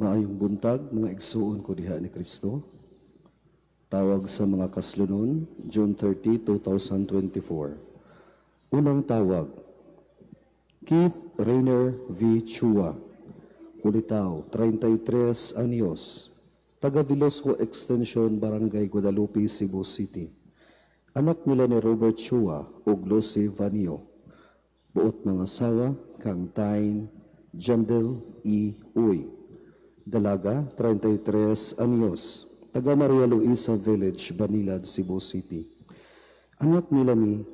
Maayong buntag, mga igsuon ko diha ni Kristo. Tawag sa mga kaslunon, June 30, 2024. Unang tawag, Keith Rainer V. Chua, Ulitaw, 33 anyos, taga Velasco Extension, Barangay Guadalupe, Cebu City. Anak nila ni Robert Chua ug Lucy Vanio. Buot mga asawa kang Tyne Jandel E. Uy. Dalaga, 33 anyos, taga Maria Luisa Village, Banilad, Cebu City. Anak nila ni.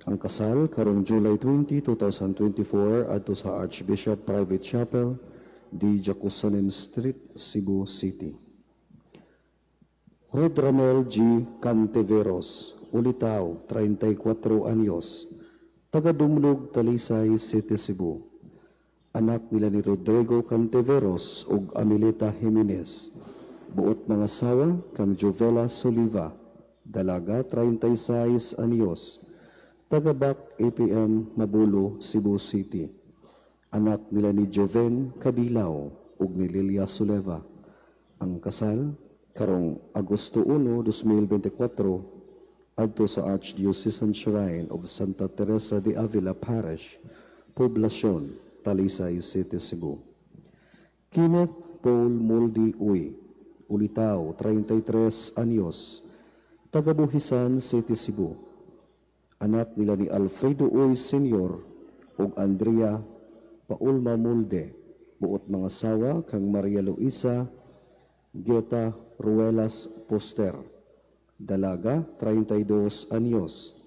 Ang kasal karong July 20, 2024 adto sa Archbishop Private Chapel, D. Jacosanem Street, Cebu City. Rodramel G. Cantiveros, Ulitaw, 34 anyos, taga Dumlog, Talisay City, Cebu. Anak nila ni Rodrigo Cantiveros ug Amelita Jimenez. Buot mga asawa kang Jovela Soliva, dalaga, 36 anyos, taga Bac APM Mabulo, Cebu City. Anak nila ni Joven Kabilaw ug ni Lilia Soleva. Ang kasal karong Agosto 1, 2024 adto sa Archdiocesan Shrine of Santa Teresa de Avila Parish, Poblacion, Talisay City, Cebu. Kenneth Paul Moldy Uy, Ulitaw, 33 anyos, taga Buhisan City, Cebu. Anak nila ni Alfredo Uy Sr. ug Andrea Paulma Molde. Buot mga asawa kang Maria Luisa Geta Ruelas Poster. Dalaga, 32 anyos,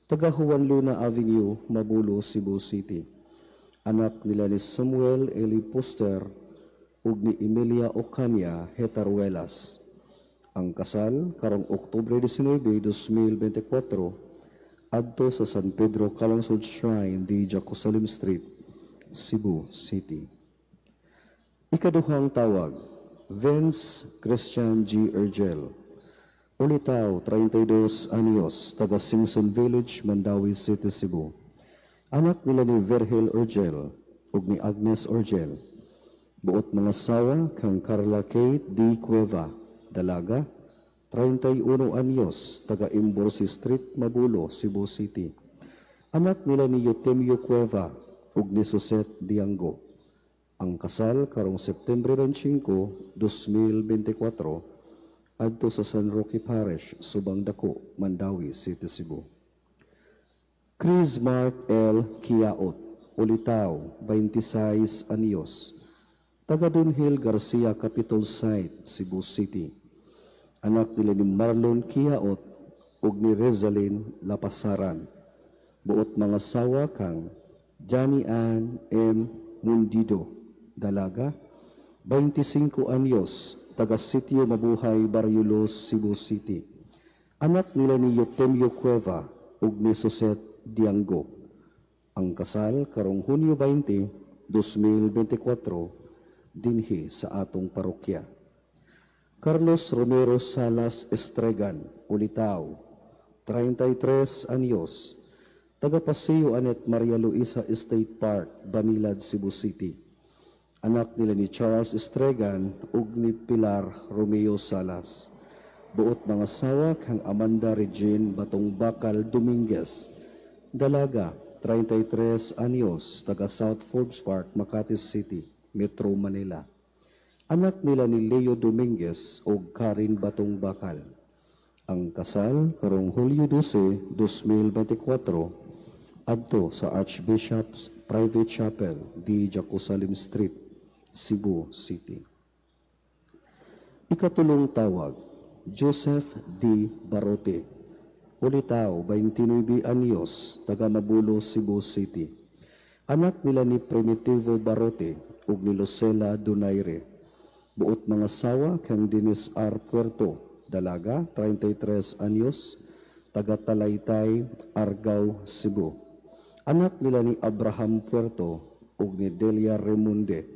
taga Juan Luna Avenue, Mabulo, Cebu City. Anak nila ni Samuel Eli Poster ug ni Emilia Ocaña Hetaruelas. Ang kasal karong Oktubre 19, 2024 adto sa San Pedro Calungsod Shrine, D. Jacosalim Street, Cebu City. Ikaduhang tawag, Vince Christian G. Urgel, Ulitaw, 32 anyos, taga Singson Village, Mandaue City, Cebu. Anak nila ni Virgil Urgel ug ni Agnes Urgel. Buot mga asawa kang Carla Kate D. Cueva, dalaga, 31 anyos, taga Imborsi Street, Mabulo, Cebu City. Anak nila ni Eutemio Cueva ug ni Suzette Diango. Ang kasal karong September 25, 2024 adto sa San Roque Parish, Subang Dako, Mandaue City, Cebu. Chris Mark L. Kiaot, Ulitaw, 26 anyos, taga Dunhill Garcia Capitol Site, Cebu City. Anak nila ni Marlon Kiaot ug ni Rezaline Lapasaran. Buot mga sawa kang Johnny Ann M. Mundido, dalaga, 25 anyos, taga Sitio Mabuhay, Barrio Los, Cebu City. Anak nila ni Eutemio Cueva ug ni Suzette Diango. Ang kasal karong Hunyo 20, 2024 dinhi sa atong parokya. Carlos Romero Salas Estregan, Ulitaw, 33 anyos, taga Paseo Anet Maria Luisa State Park, Banilad, Cebu City. Anak nila ni Charles Estregan ug ni Pilar Romeo Salas. Buot mga sawa kang Amanda Regine Batong Bakal Dominguez, dalaga, 33 anyos, taga South Forbes Park, Makati City, Metro Manila. Anak nila ni Leo Dominguez ug Karin Batong Bakal. Ang kasal karong Hulyo 12, 2024 adto sa Archbishop's Private Chapel, D. Jacosalim Street, Cebu City. Ikatulong tawag, Joseph D. Barote, Ulitaw, 29 anyos, taga Mabulo, Cebu City. Anak nila ni Primitivo Barote ug ni Lucela Donaire. Buot mga sawa kang Dennis R. Puerto, dalaga, 33 anyos, taga Talaytay, Argao, Cebu. Anak nila ni Abraham Puerto ug ni Delia Remunde.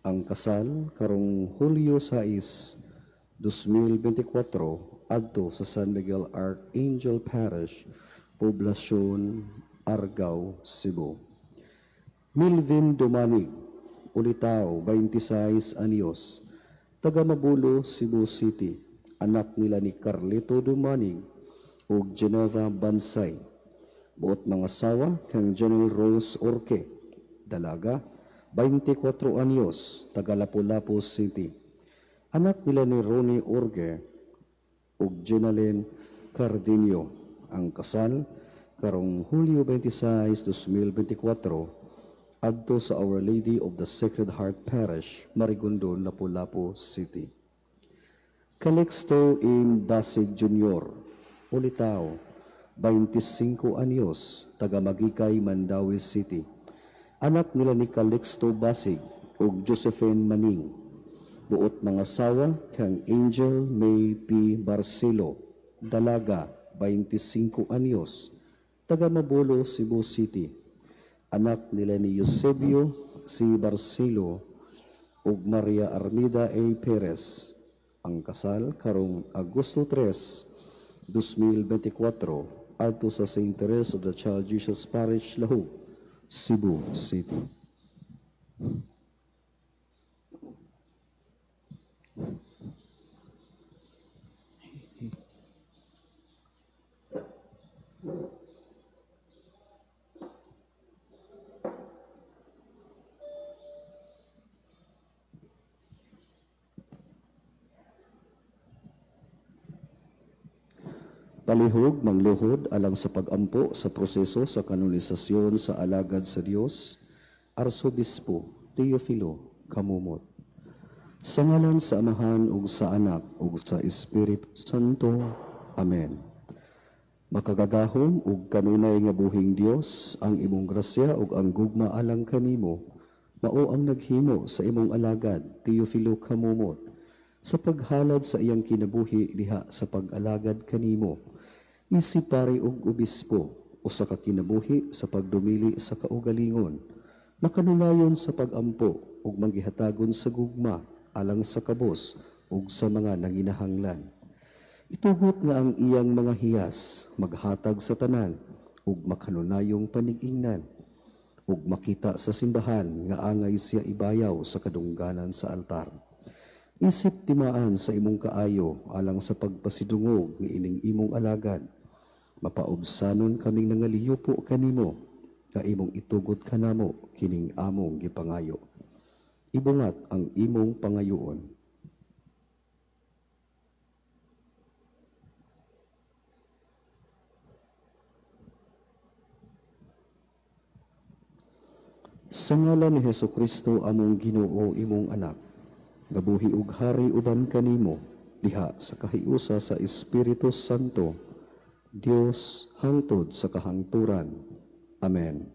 Ang kasal karong Hulyo 6, 2024 adto sa San Miguel Archangel Parish, Poblacion, Argao, Cebu. Milvin Dumanig, Ulitaw, 26 anyos, taga Mabulo, Cebu City. Anak nila ni Carlito Dumanig ug Geneva Bansay. Buot mga asawa kang General Rose Orque, dalaga, 24 anyos, taga Lapu-Lapu City. Anak nila ni Ronnie Orge ug Jenaline Cardenio. Ang kasal karong Hulyo 26, 2024 adto sa Our Lady of the Sacred Heart Parish, Marigondon, Lapu-Lapu City. Calixto M. Basig Jr., Ulitaw, 25 anyos, taga Magikay, Mandaue City. Anak nila ni Calixto Basig ug Josephine Maning. Buot mga asawa kang Angel May P. Barcelo, dalaga, 25 anyos, taga Mabolo, Cebu City. Anak nila ni Eusebio C. Barcelo ug Maria Armida A. Perez. Ang kasal karong Agosto 3, 2024 adto sa St. Therese of the Child Jesus Parish, Lahug, Cebu City. Palihog, mangluhod alang sa pag-ampo sa proseso sa kanonisasyon sa alagad sa Dios, Arsobispo Teofilo Camomot. Sa ngalan sa Amahan ug sa Anak ug sa Espiritu Santo. Amen. Makagagahom ug kanunay nga buhing Dios, ang imong grasya ug ang gugma alang kanimo mao ang naghimo sa imong alagad Teofilo Camomot sa paghalad sa iyang kinabuhi diha sa pag-alagad kanimo. Isip pari og obispo, usa ka kinabuhi sa pagdumili sa kaugalingon, makanunayon sa pag-ampo ug manggihatagon sa gugma alang sa kabos ug sa mga nanginahanglan. Itugot nga ang iyang mga hiyas maghatag sa tanan ug makanunayong panig-ingnan, ug makita sa simbahan nga angay siya ibayaw sa kadungganan sa altar. Isip timaan sa imong kaayo alang sa pagpasidungog ni ining imong alagad. Mapaubsanon kaming nangaliyupo kanimo, nga imong itugot kanamo kining among gipangayo. Ibungat ang imong pangayoon. Sa ngalan ni Hesukristo among Ginoo imong anak, gabuhi ug hari uban kanimo diha sa kahiusa sa Espiritu Santo, Dios hangtod sa kahangturan. Amen.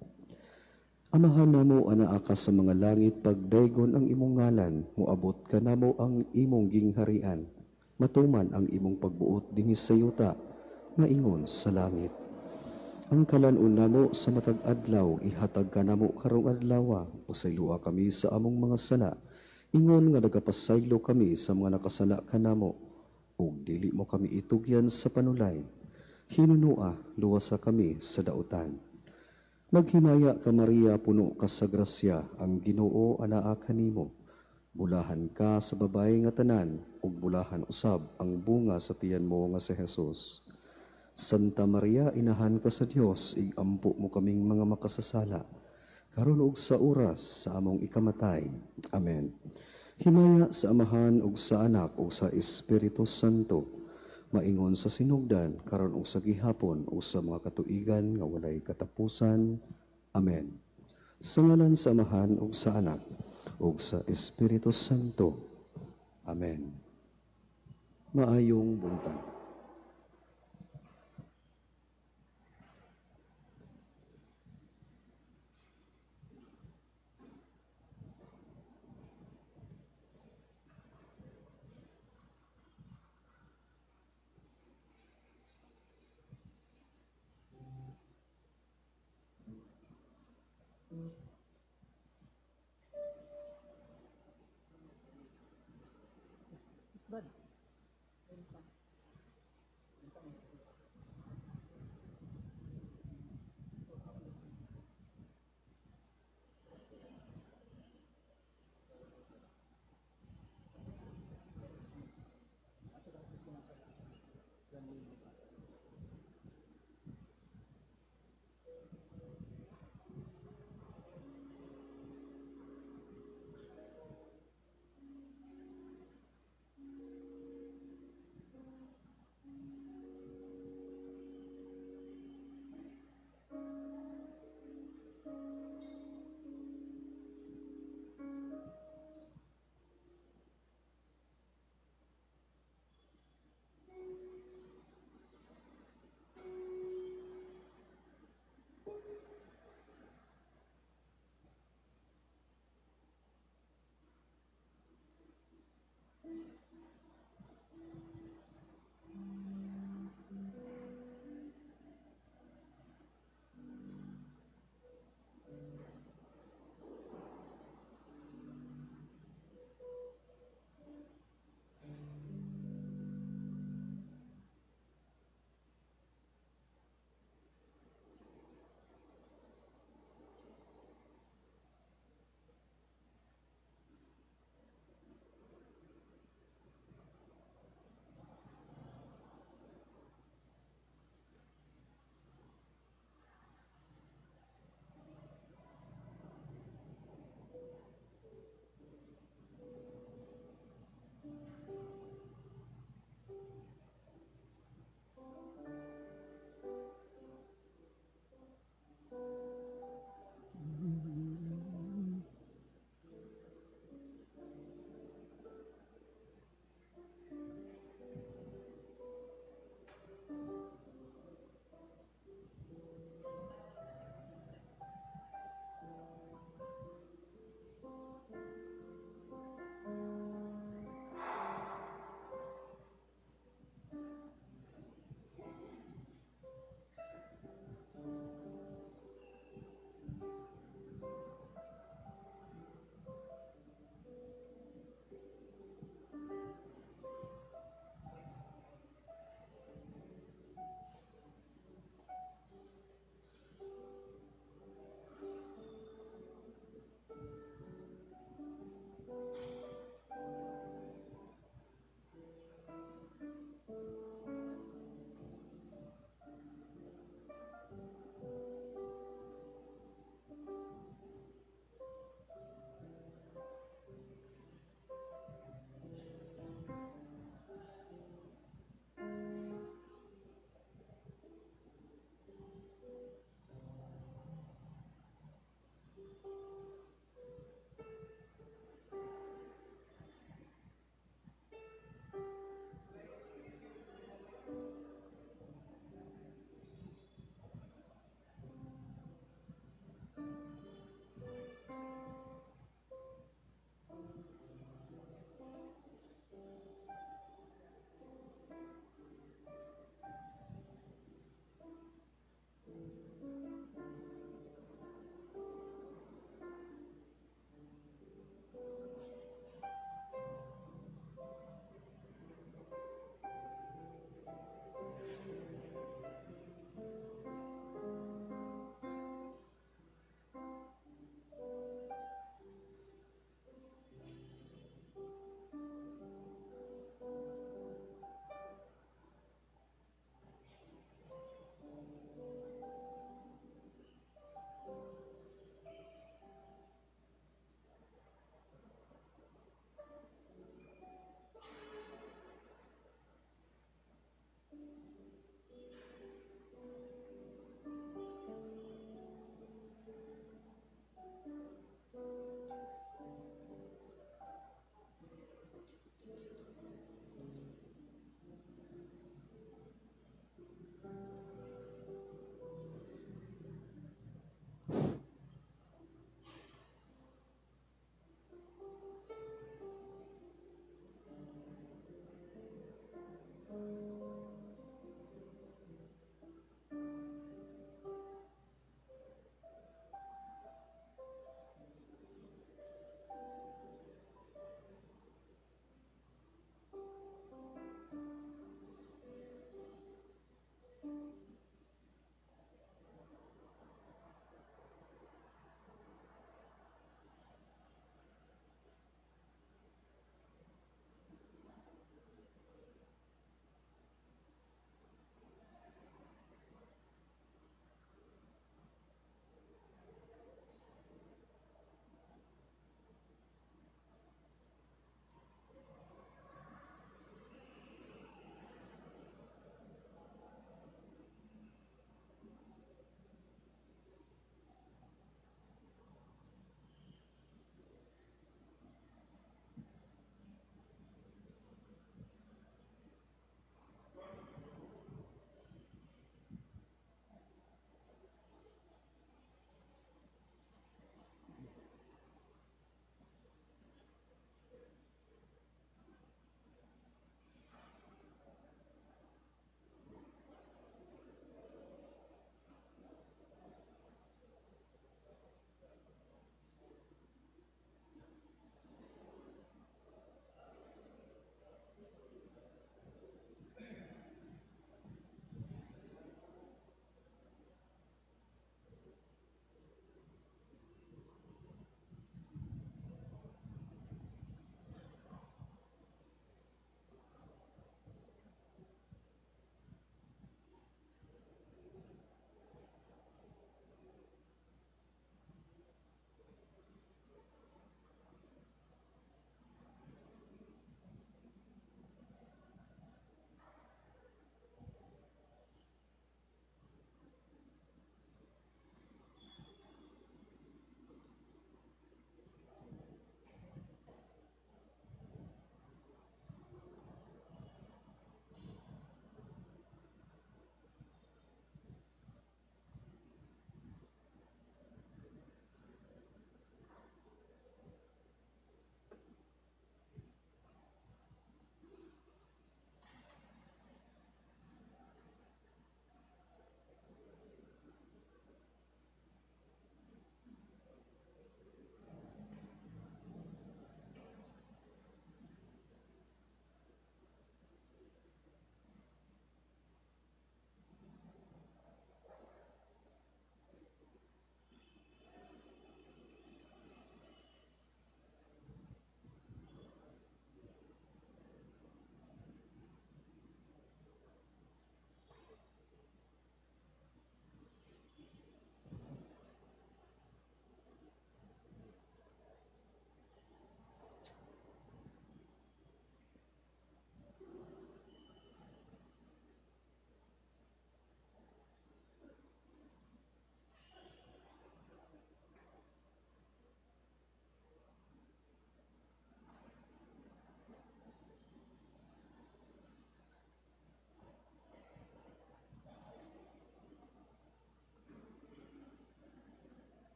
Amahan namo anaa ka sa mga langit, pagdaygon ang imong ngalan, moabot kanamo ang imong gingharian. Matuman ang imong pagbuot dinhi sa yuta, maingon sa langit. Ang kalan-on namo sa matag adlaw ihatag kanamo karong adlawa, pasayloa kami sa among mga sala, ingon nga nagapasaylo kami sa mga nakasala kanamo, ug dili mo kami itugyan sa panulay. Hinunua, luwasa kami sa dautan. Maghimaya ka Maria, puno ka sa grasya, ang Ginoo anaa kanimo. Bulahan ka sa babae nga tanan, ug bulahan usab ang bunga sa tiyan mo nga si Jesus. Santa Maria, inahan ka sa Dios, igampo mo kaming mga makasasala, karon ug sa oras sa among ikamatay. Amen. Himaya sa Amahan ug sa Anak ug sa Espiritu Santo, maingon sa sinugdan, karon ug sa gihapon ug sa mga katuigan nga walay katapusan. Amen. Sa ngalan sa Amahan ug sa Anak ug sa Espiritu Santo. Amen. Maayong buntag.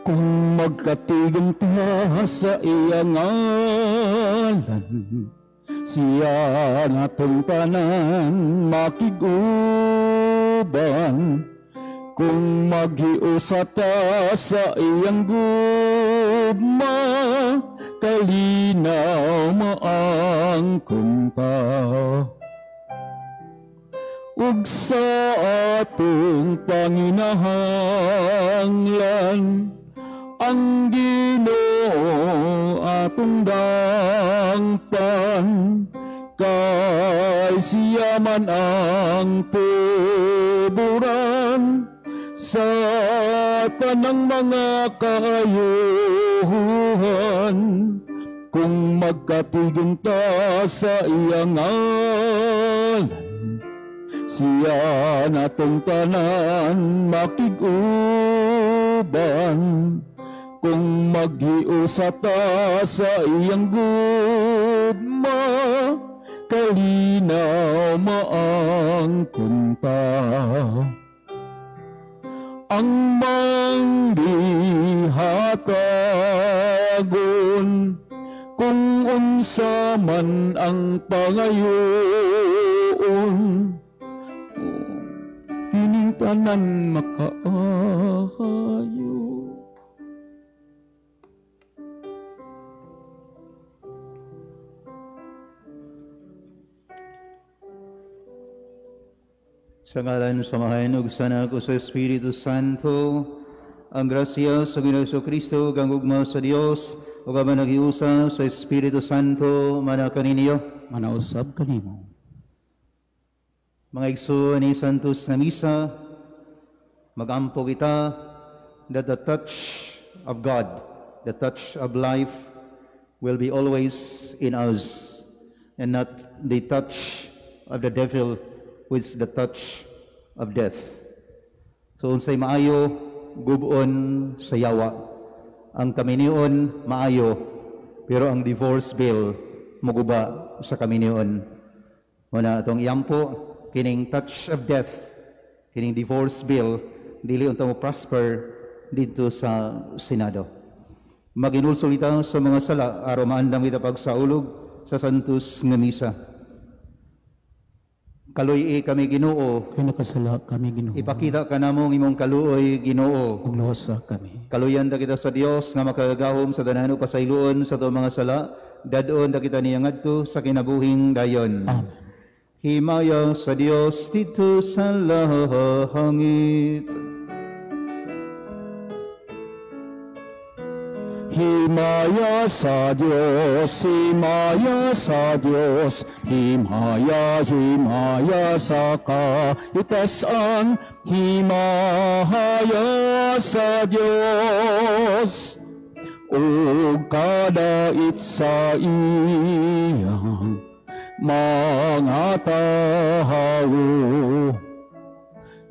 Kung magkatigom ta sa iyang ngalan, siya natong tanan makig-uban. Kung maghiusa ta sa iyang gugma, kalinaw maangkon ta. Ug sa atong panginahanglan, ang Ginoo atong dangpan, kay siya man ang tuburan sa tanang mga kaayuhan. Kung magkatigong ta sa iyang ngalan, siya natong tanan makig-uban. Kung maghiusa ta sa iyang gugma, kalinaw maangkon ta. Ang manggihatagon, kung unsa man ang pangayoon, kining tanan makaayo. Sa ngalan sa Amahan ug sa Anak ug sa Espiritu Santo, ang grasya sa Ginoong Kristo ug ang gugma sa Dios ug ang naghiusa sa Espiritu Santo mana kaninyo, manausab kanimo. Mga igsoon ni Santos nga misa, magampo kita that the touch of God, the touch of life will be always in us, and not the touch of the devil, which is the touch of death. So unsay maayo, gubon sa yawa. Ang kaminion maayo, pero ang divorce bill muguba sa kaminion. Muna atong iampo kining touch of death, kining divorce bill, dili unta mo prosper dito sa Senado. Maginulsol ita sa mga sala aron maandam kita pagsaulog sa Santos nga Misa. Kaluy-i kami Ginoo, kay nakasala kami Ginoo. Ipakita kanamo ang imong kaluoy Ginoo. Ug luwasa kami. Kaluyan ta kita sa Dios nga makagagahom sa tanan ug pasayloon sa atong mga sala, dad-on ta kita niya ngadto sa kinabuhing dayon. Amen. Himaya sa Dios didto sa langit. Himaya sa Diyos, himaya sa Diyos, himaya, himaya sa kaitasan, himaya sa Diyos. Ug kadait sa iyang mga tawo.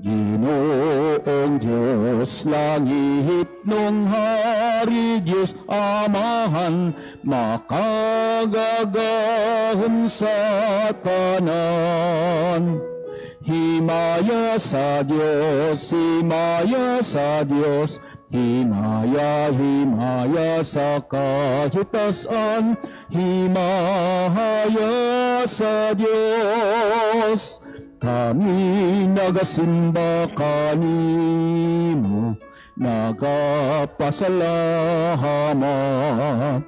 Ginoong Diyos, langit nung hari Diyos Amahan, makagagahom sa tanan. Himaya sa Diyos, himaya sa Diyos, himaya, himaya sa kahitasan, himaya sa Diyos. Kami nagasimba kanimo, nagapasalamat.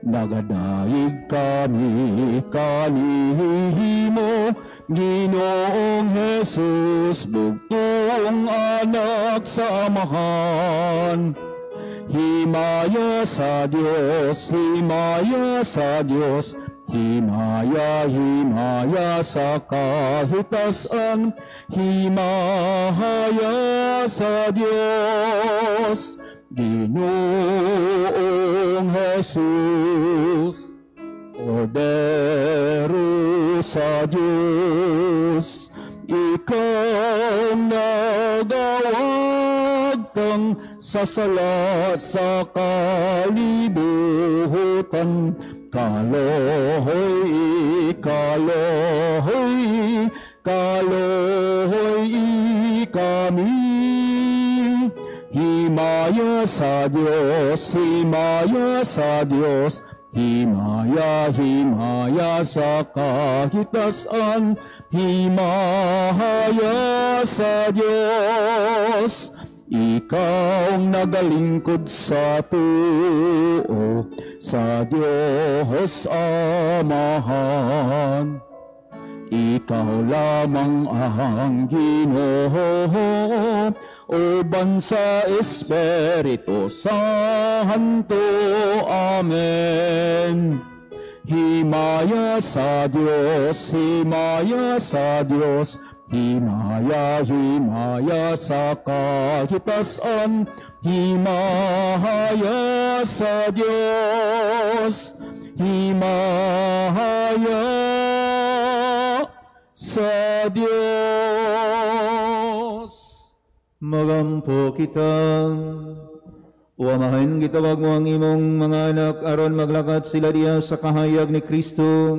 Nagadayig kami kanimo, Ginoong Jesus, bugtong anak sa Amahan. Himaya sa Diyos, himaya sa Diyos, himaya, himaya sa kahitasan, himaya sa Diyos, Ginoong Jesus, Kordero sa Diyos, ikaw nagawagtang sa sala sa kalibutan. Kalohoy, kalohoy, kalohoy kami. Himaya Himaya sa Dios, himaya sa Dios, himaya, himaya sa kahitasan, himaya sa Dios. Ikaw ang nagalingkod sa tuo, sa Diyos Amahan. Ikaw lamang ang Ginoo, uban sa Espiritu Santo. Amen. Himaya sa Diyos, himaya sa Diyos, himaya, himaya sa kahitasan, himaya sa Diyos, himaya sa Diyos. Magampo kita. O Amahan, gitawag mo ang imong mga anak aron maglakat sila diya sa kahayag ni Kristo.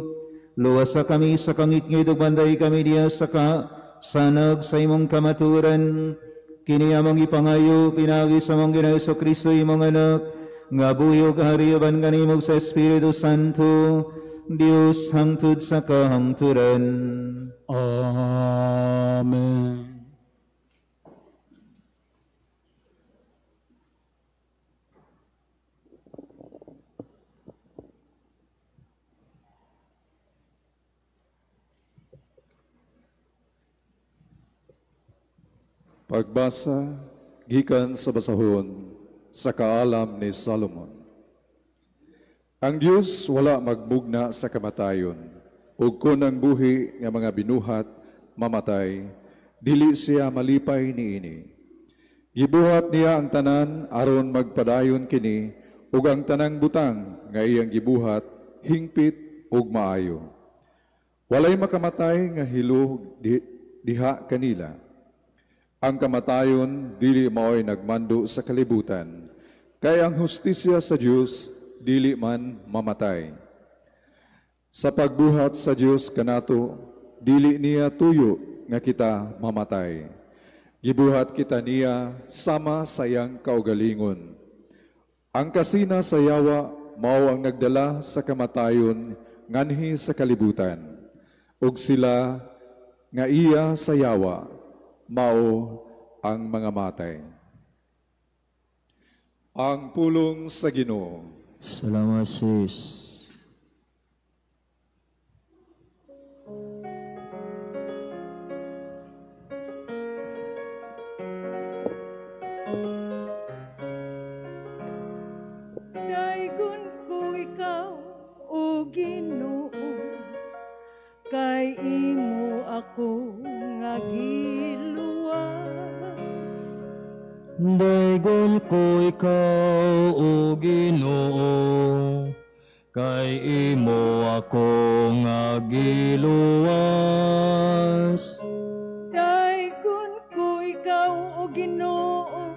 Luwasa kami sa kangitngit ug banday kami diya sa kasanag sa imong kamaturan. Kini among ipangayo pinaagi sa among Ginoong Kristo imong anak, nga buhi ug hari uban kanimo sa Espiritu Santo, Dios hangtod sa kahangturan. Amen. Pagbasa gikan sa basahon sa kaalam ni Solomon. Ang Dios wala magmugna sa kamatayon, ug kon ang buhi nga mga binuhat mamatay, dili siya malipay niini. Gibuhat niya ang tanan aron magpadayon kini, ug ang tanang butang nga iyang gibuhat hingpit ug maayo. Walay makamatay nga hilo diha kanila. Ang kamatayon dili mao'y nagmando sa kalibutan, kay ang hustisya sa Dios dili man mamatay. Sa pagbuhat sa Dios kanato, dili niya tuyo nga kita mamatay. Gibuhat kita niya sama sa iyang kaugalingon. Ang kasina sa yawa mao ang nagdala sa kamatayon nganhi sa kalibutan, ug sila nga iya sa yawa mao ang mga matay. Ang pulong sa Ginoo. Salamat sis. Daygon ko ikaw, o Ginoo, kay imo ako nga giluwas. Daygon ko ikaw, o Ginoo, kay imo ako nga giluwas. Daygon ko ikaw, o Ginoo,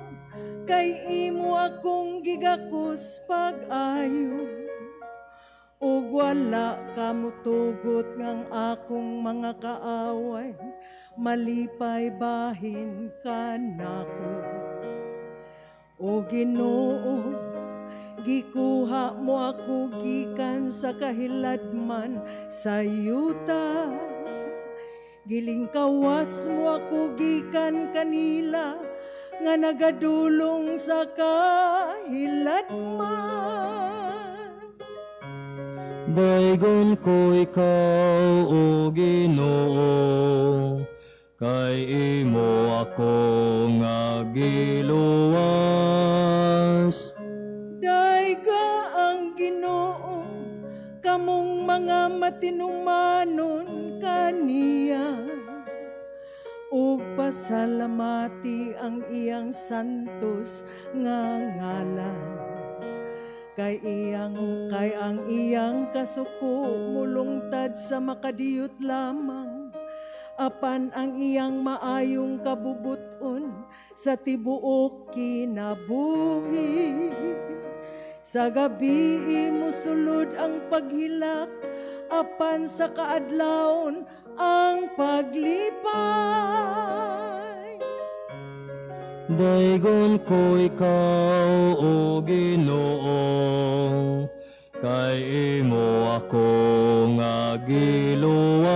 kay imo akong gigakos pag-ayo. Ug wala ka motugot ngang akong mga kaaway, malipay bahin kanako. O Ginoo, gikuha mo ako gikan sa kahiladman sa yuta. Gilingkawas mo ako gikan kanila nga nagadulong sa kahiladman. Daygon ko ikaw, o Ginoo, kay imo ako nga giluwas. Dayga ang Ginoo, kamong mga matinumanon kaniya, ug pasalamati ang iyang santos nga ngalan. Kay ang iyang kasuko mulungtad sa makadiyot lamang, apan ang iyang maayong kabubuton sa tibuok kinabuhi. Sa gabi mosulod ang paghilak, apan sa kaadlawon ang paglipay. Daygon ko ikaw, O Ginoo, kay imo ako nga giluwas.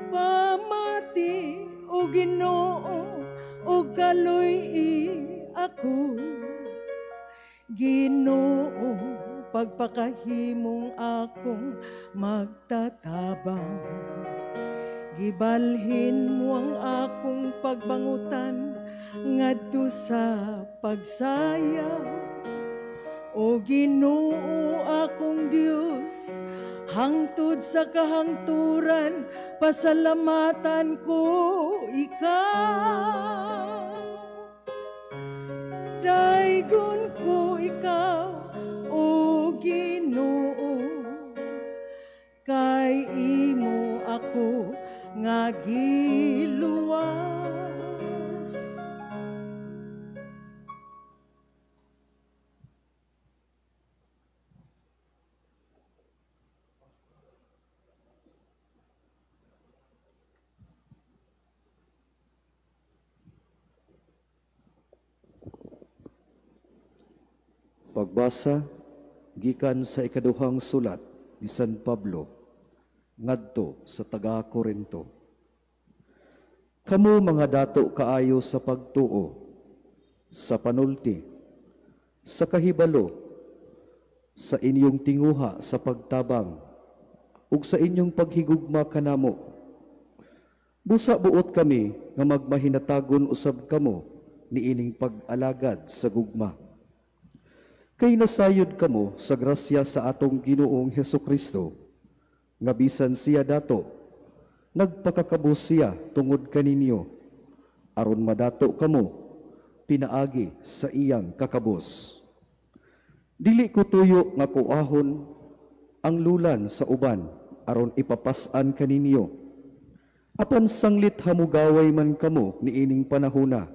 Pamati, O Ginoo, ug kaluy-i ako. Ginoo, pagpakahimong akong magtatabang. Gibalhin mo ang akong pagbangutan ngadto sa pagsayaw. O Ginoo akong Dios, hangtod sa kahangturan, pasalamatan ko ikaw. Daygon ko ikaw, O Ginoo, kay imo ako nga giluwas. Pagbasa gikan sa ikaduhang sulat ni San Pablo ngadto sa taga-Korinto. Kamo mga dato kaayo sa pagtuo, sa panulti, sa kahibalo, sa inyong tinguha sa pagtabang, ug sa inyong paghigugma kanamo. Busa buot kami nga magmahinatagon usab kamo niining pag-alagad sa gugma. Kay nasayod kamo sa grasya sa atong Ginoong Hesukristo, nga bisan siya dato, nagpakakabos siya tungod kaninyo, aron madato kamo, pinaagi sa iyang kakabos. Dili ko tuyo nga kuahon ang lulan sa uban, aron ipapas-an kaninyo. Apan sanglit hamugaway man kamo niining panahona,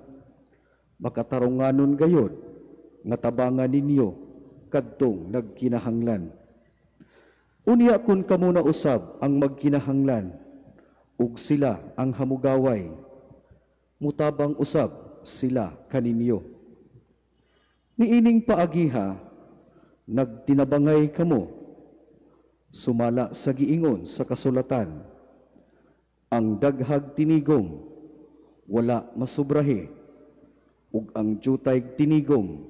makatarunganon gayod, nga tabangan ninyo kadtong nagkinahanglan. Unya kun kamo na usab ang magkinahanglan, ug sila ang hamugaway, mutabang usab sila kaninyo. Niining paagiha, nagtinabangay kamo, sumala sa giingon sa kasulatan, ang daghag tinigom, wala masubrahi, ug ang jutay tinigom,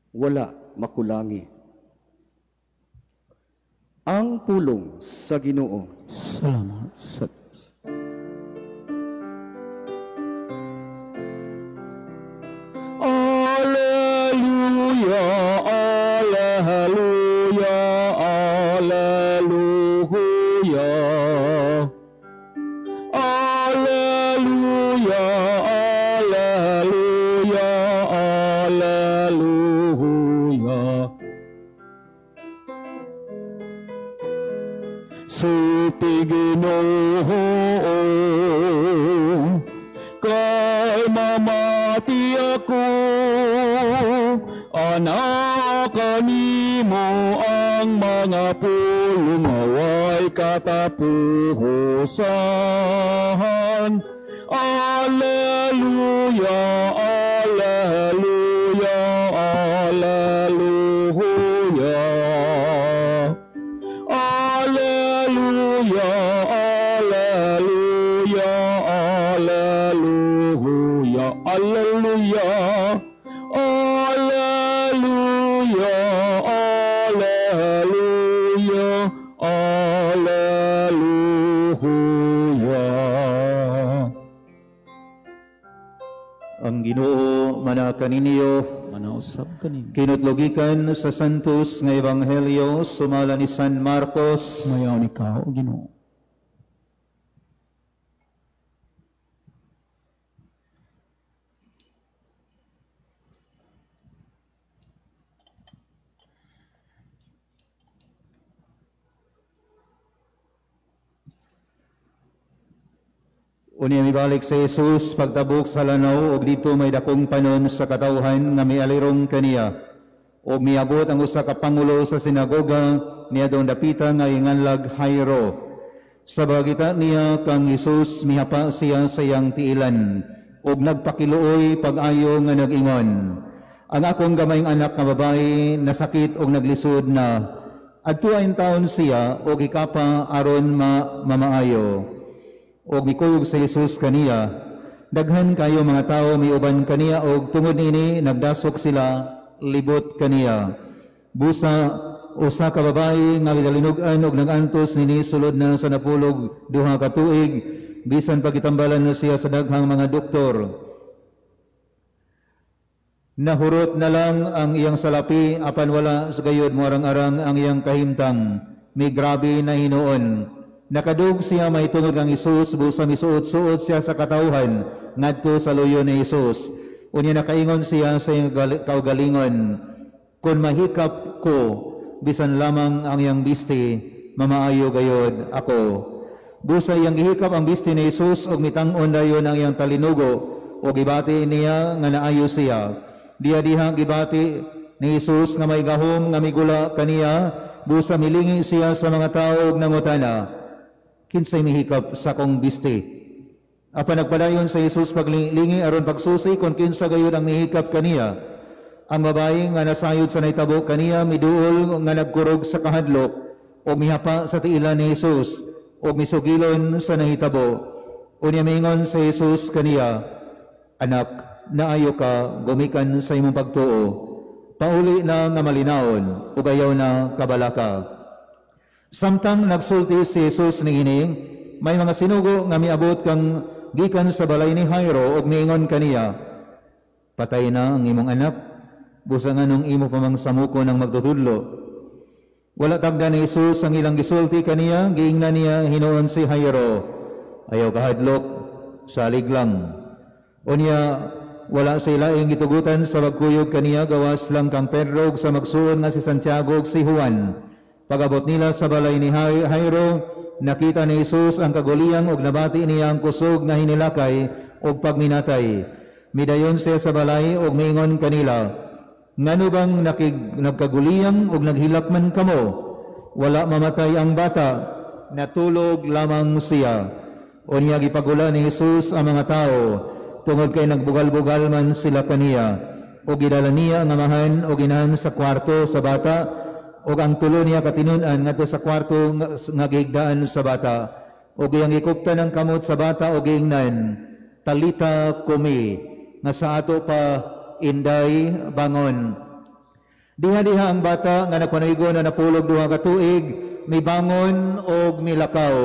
wala makulangi. Ang pulong sa Ginoo. Salamat sa Diyos. Alleluia, alleluia, alleluia. Alleluia, alleluia, alleluia. Sulti Ginoo, kay mamati ako, anak kanimo ang mga pulong away katapusan. Alleluia, alleluia, alleluia. Alleluia, alleluia, alleluia, alleluia, alleluia, alleluia, alleluia. Ang Ginoo manakaninyo, Manausab kaninyo. Kinutlogikan sa Santos nga Ebanghelyo sumala ni San Marcos. Mayaw ni ka, O Ginoo. Unya mibalik sa Jesus pagtabok sa lanaw og didto may dakong panon sa katawhan nga mialirong kaniya. Og miabot ang usa ka pangulo sa sinagoga niadtong dapita nga inganlag Jairo. Sa bagita niya kang Jesus mihapa siya sa iyang tiilan. Ug nagpakiluoy pag-ayo nga nag-ingon, "Ang akong gamayng anak nga babae nasakit og naglisod na. Adtua taon siya og hikapa aron mamaayo." Og mikuyog sa Jesus kaniya. Daghan kayo mga tao miuban kaniya og tungod niini nagdasok sila libot kaniya. Busa usa ka babae nga gidalinog-an og nag-antos nini sulod na sa 12 ka tuig, bisan pagitambalan na siya sa daghang mga doktor. Nahurot na lang ang iyang salapi, apan wala sa gayod moarang-arang ang iyang kahimtang. May grabe na hinuon. Nakadug siya mahitungod kang Hesus, busa misuot-suot siya sa katawhan ngadto sa luyo ni Hesus. Unya nakaingon siya sa iyang kaugalingon, "Kung mahikap ko bisan lamang ang iyang bisti, mamaayo gayod ako." Busa iyang gihikap ang bisti ni Hesus ug mitang-on dayon ang iyang talinugo ug gibati niya nga naayo siya. Diha diha gibati ni Hesus nga may gahom nga migula kaniya, busa milingi siya sa mga tao ug nangutana, "Kinsay mihikap sa akong bisti?" Apan nagpadayon sa Hesus paglingi aron pagsusi kung kinsa gayud ang mihikap kaniya. Ang babae nga nasayod sa nahitabo kaniya miduol nga nagkurog sa kahadlok ug mihapa sa tiilan ni Hesus ug misugilon sa nahitabo. Unya miingon sa Hesus kaniya, "Anak, naayo ka gumikan sa imong pagtuo. Pauli na nga malinawon ug ayaw na kabalaka." Samtang nagsulti si Jesus niini, may mga sinugo nga miabot kang gikan sa balay ni Jairo ug miingon kaniya, "Patay na ang imong anak, busa nganong imo pa mang samukon ang magtutudlo?" Wala tagda ni Jesus ang ilang gisulti kaniya, giingnan niya hinuon si Jairo, "Ayaw kahadlok, salig lang." Unya wala sa ilaing gitugutan sa pagkuyog kaniya gawas lang kang Pedro ug sa magsuon nga si Santiago ug si Juan. Pag-abot nila sa balay ni Jairo, nakita ni Jesus ang kaguliyang ug nabati niya ang kusog nga hinilakay ug pagminatay. Midayon siya sa balay ug miingon kanila, "Ngano bang nagkaguliyang ug naghilak man kamo? Wala mamatay ang bata, natulog lamang siya." Unya gipagula ni Jesus ang mga tao tungod kay nagbugal-bugal man sila kaniya. Ug gidala niya ang amahan ug inahan sa kwarto sa bata, ug ang tulo niya katinun-an ngadto sa kwarto nga gihigdaan sa bata. Ug iyang gikuptan ang kamot sa bata ug giingnan, "Talita kumi," nga sa ato pa, "Inday, bangon." Diha-diha ang bata nga nagpanaygo na 12 ka tuig mibangon og milakaw.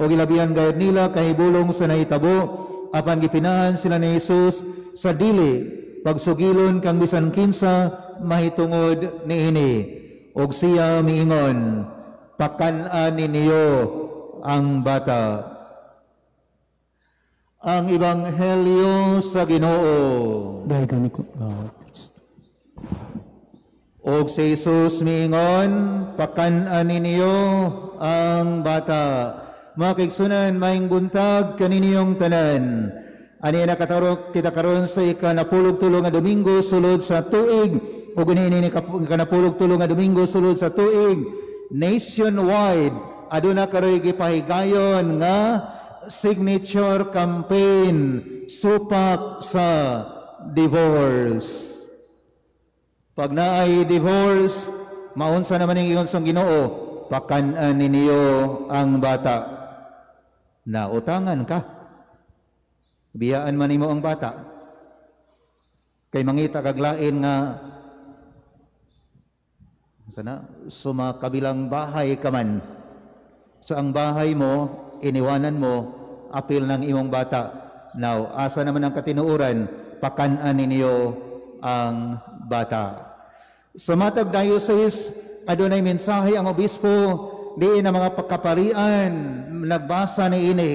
Og ilabihan gayud nila kahibulong sa nahitabo, apan gipinahan sila ni Jesus sa dili pagsugilon kang bisan kinsa mahitungod niini. Og siya miingon, "Pakan-an ninyo ang bata." Ang Ebanghelyo sa Ginoo. Dahil ko Kristo. Og si Jesus miingon, "Pakan-an ninyo ang bata." Mga kaigsunan, maayong buntag kaninyong tanan. Ani nakatarok kita karon sa ika-13 nga Domingo sulod sa tuig, ug niini ika-13 nga Domingo sulod sa tuig nationwide aduna karoy gipahigayon nga signature campaign supak sa divorce. Pag naay divorce, maunsa naman ang ingon sa Ginoo, "Pakan-an ninyo ang bata." Nautangan ka, biyaan man nimo ang bata. Kay mangita kag lain nga sana sumakabilang bahay ka man. So ang bahay mo, iniwanan mo, apil ng imong bata. Now, asa naman ang katinuoran? Pakan-an ninyo ang bata. Sa matag diocese, adunay mensahe ang obispo diin ang mga pagkaparian nagbasa ni ini.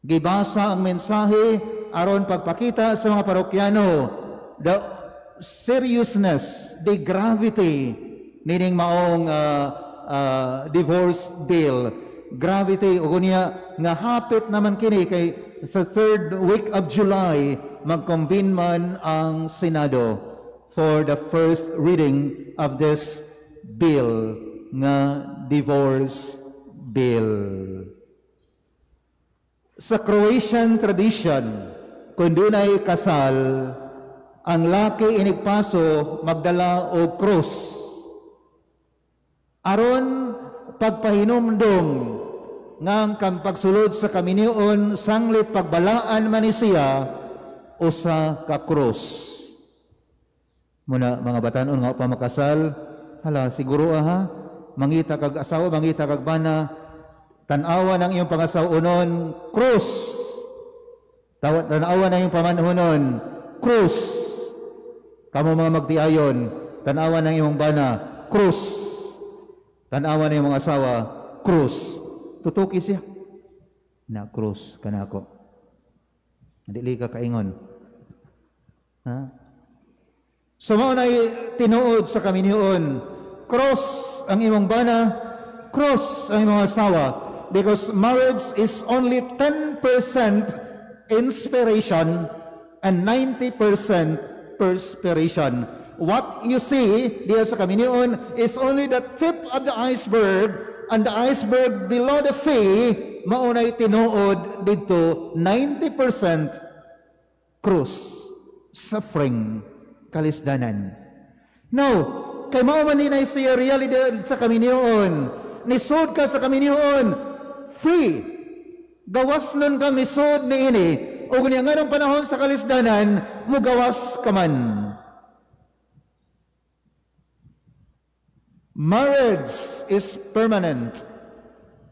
Gibasa ang mensahe aron pagpakita sa mga parokyano the seriousness, the gravity nining maong divorce bill. Gravity ug unya nga hapit naman kini kay sa third week of July mag-convene man ang Senado for the first reading of this bill nga divorce bill. Sa Croatian tradition, Kung dunay kasal, ang laki inigpaso magdala og krus. Aron pagpahinumdum nga ang pagsulod sa kaminyoon sanglit pagbalaan man ni siya usa ka krus. Muna mga batanon nga pa makasal, hala siguro aha, mangita kag asawa, mangita kag bana, tan-awa ng iyong pangasaw-unon, krus. Tan-awa ng iyong pamanhunon, krus. Kamo mga magtiayon, tan-awa ng iyong bana, krus. Tan-awa ng iyong asawa, krus. Tutuki siya. Na krus kanako. Dili ka kaingon. Ha? So mao na tinuod sa kaminyoon, cross ang imong bana, cross ang imong asawa, because marriage is only 10% inspiration and 90% perspiration. What you see diya sa kaminyoon is only the tip of the iceberg, and the iceberg below the sea, maunay tinuod dito 90% krus, suffering, kalisdanan. Now, kay mao man ni siya reality sa kaminyoon. Nisod ka sa kaminyoon, free. Gawas nun kang nisod niini. O niya nga ng panahon sa kalisdanan, mugawas ka man. Marriage is permanent.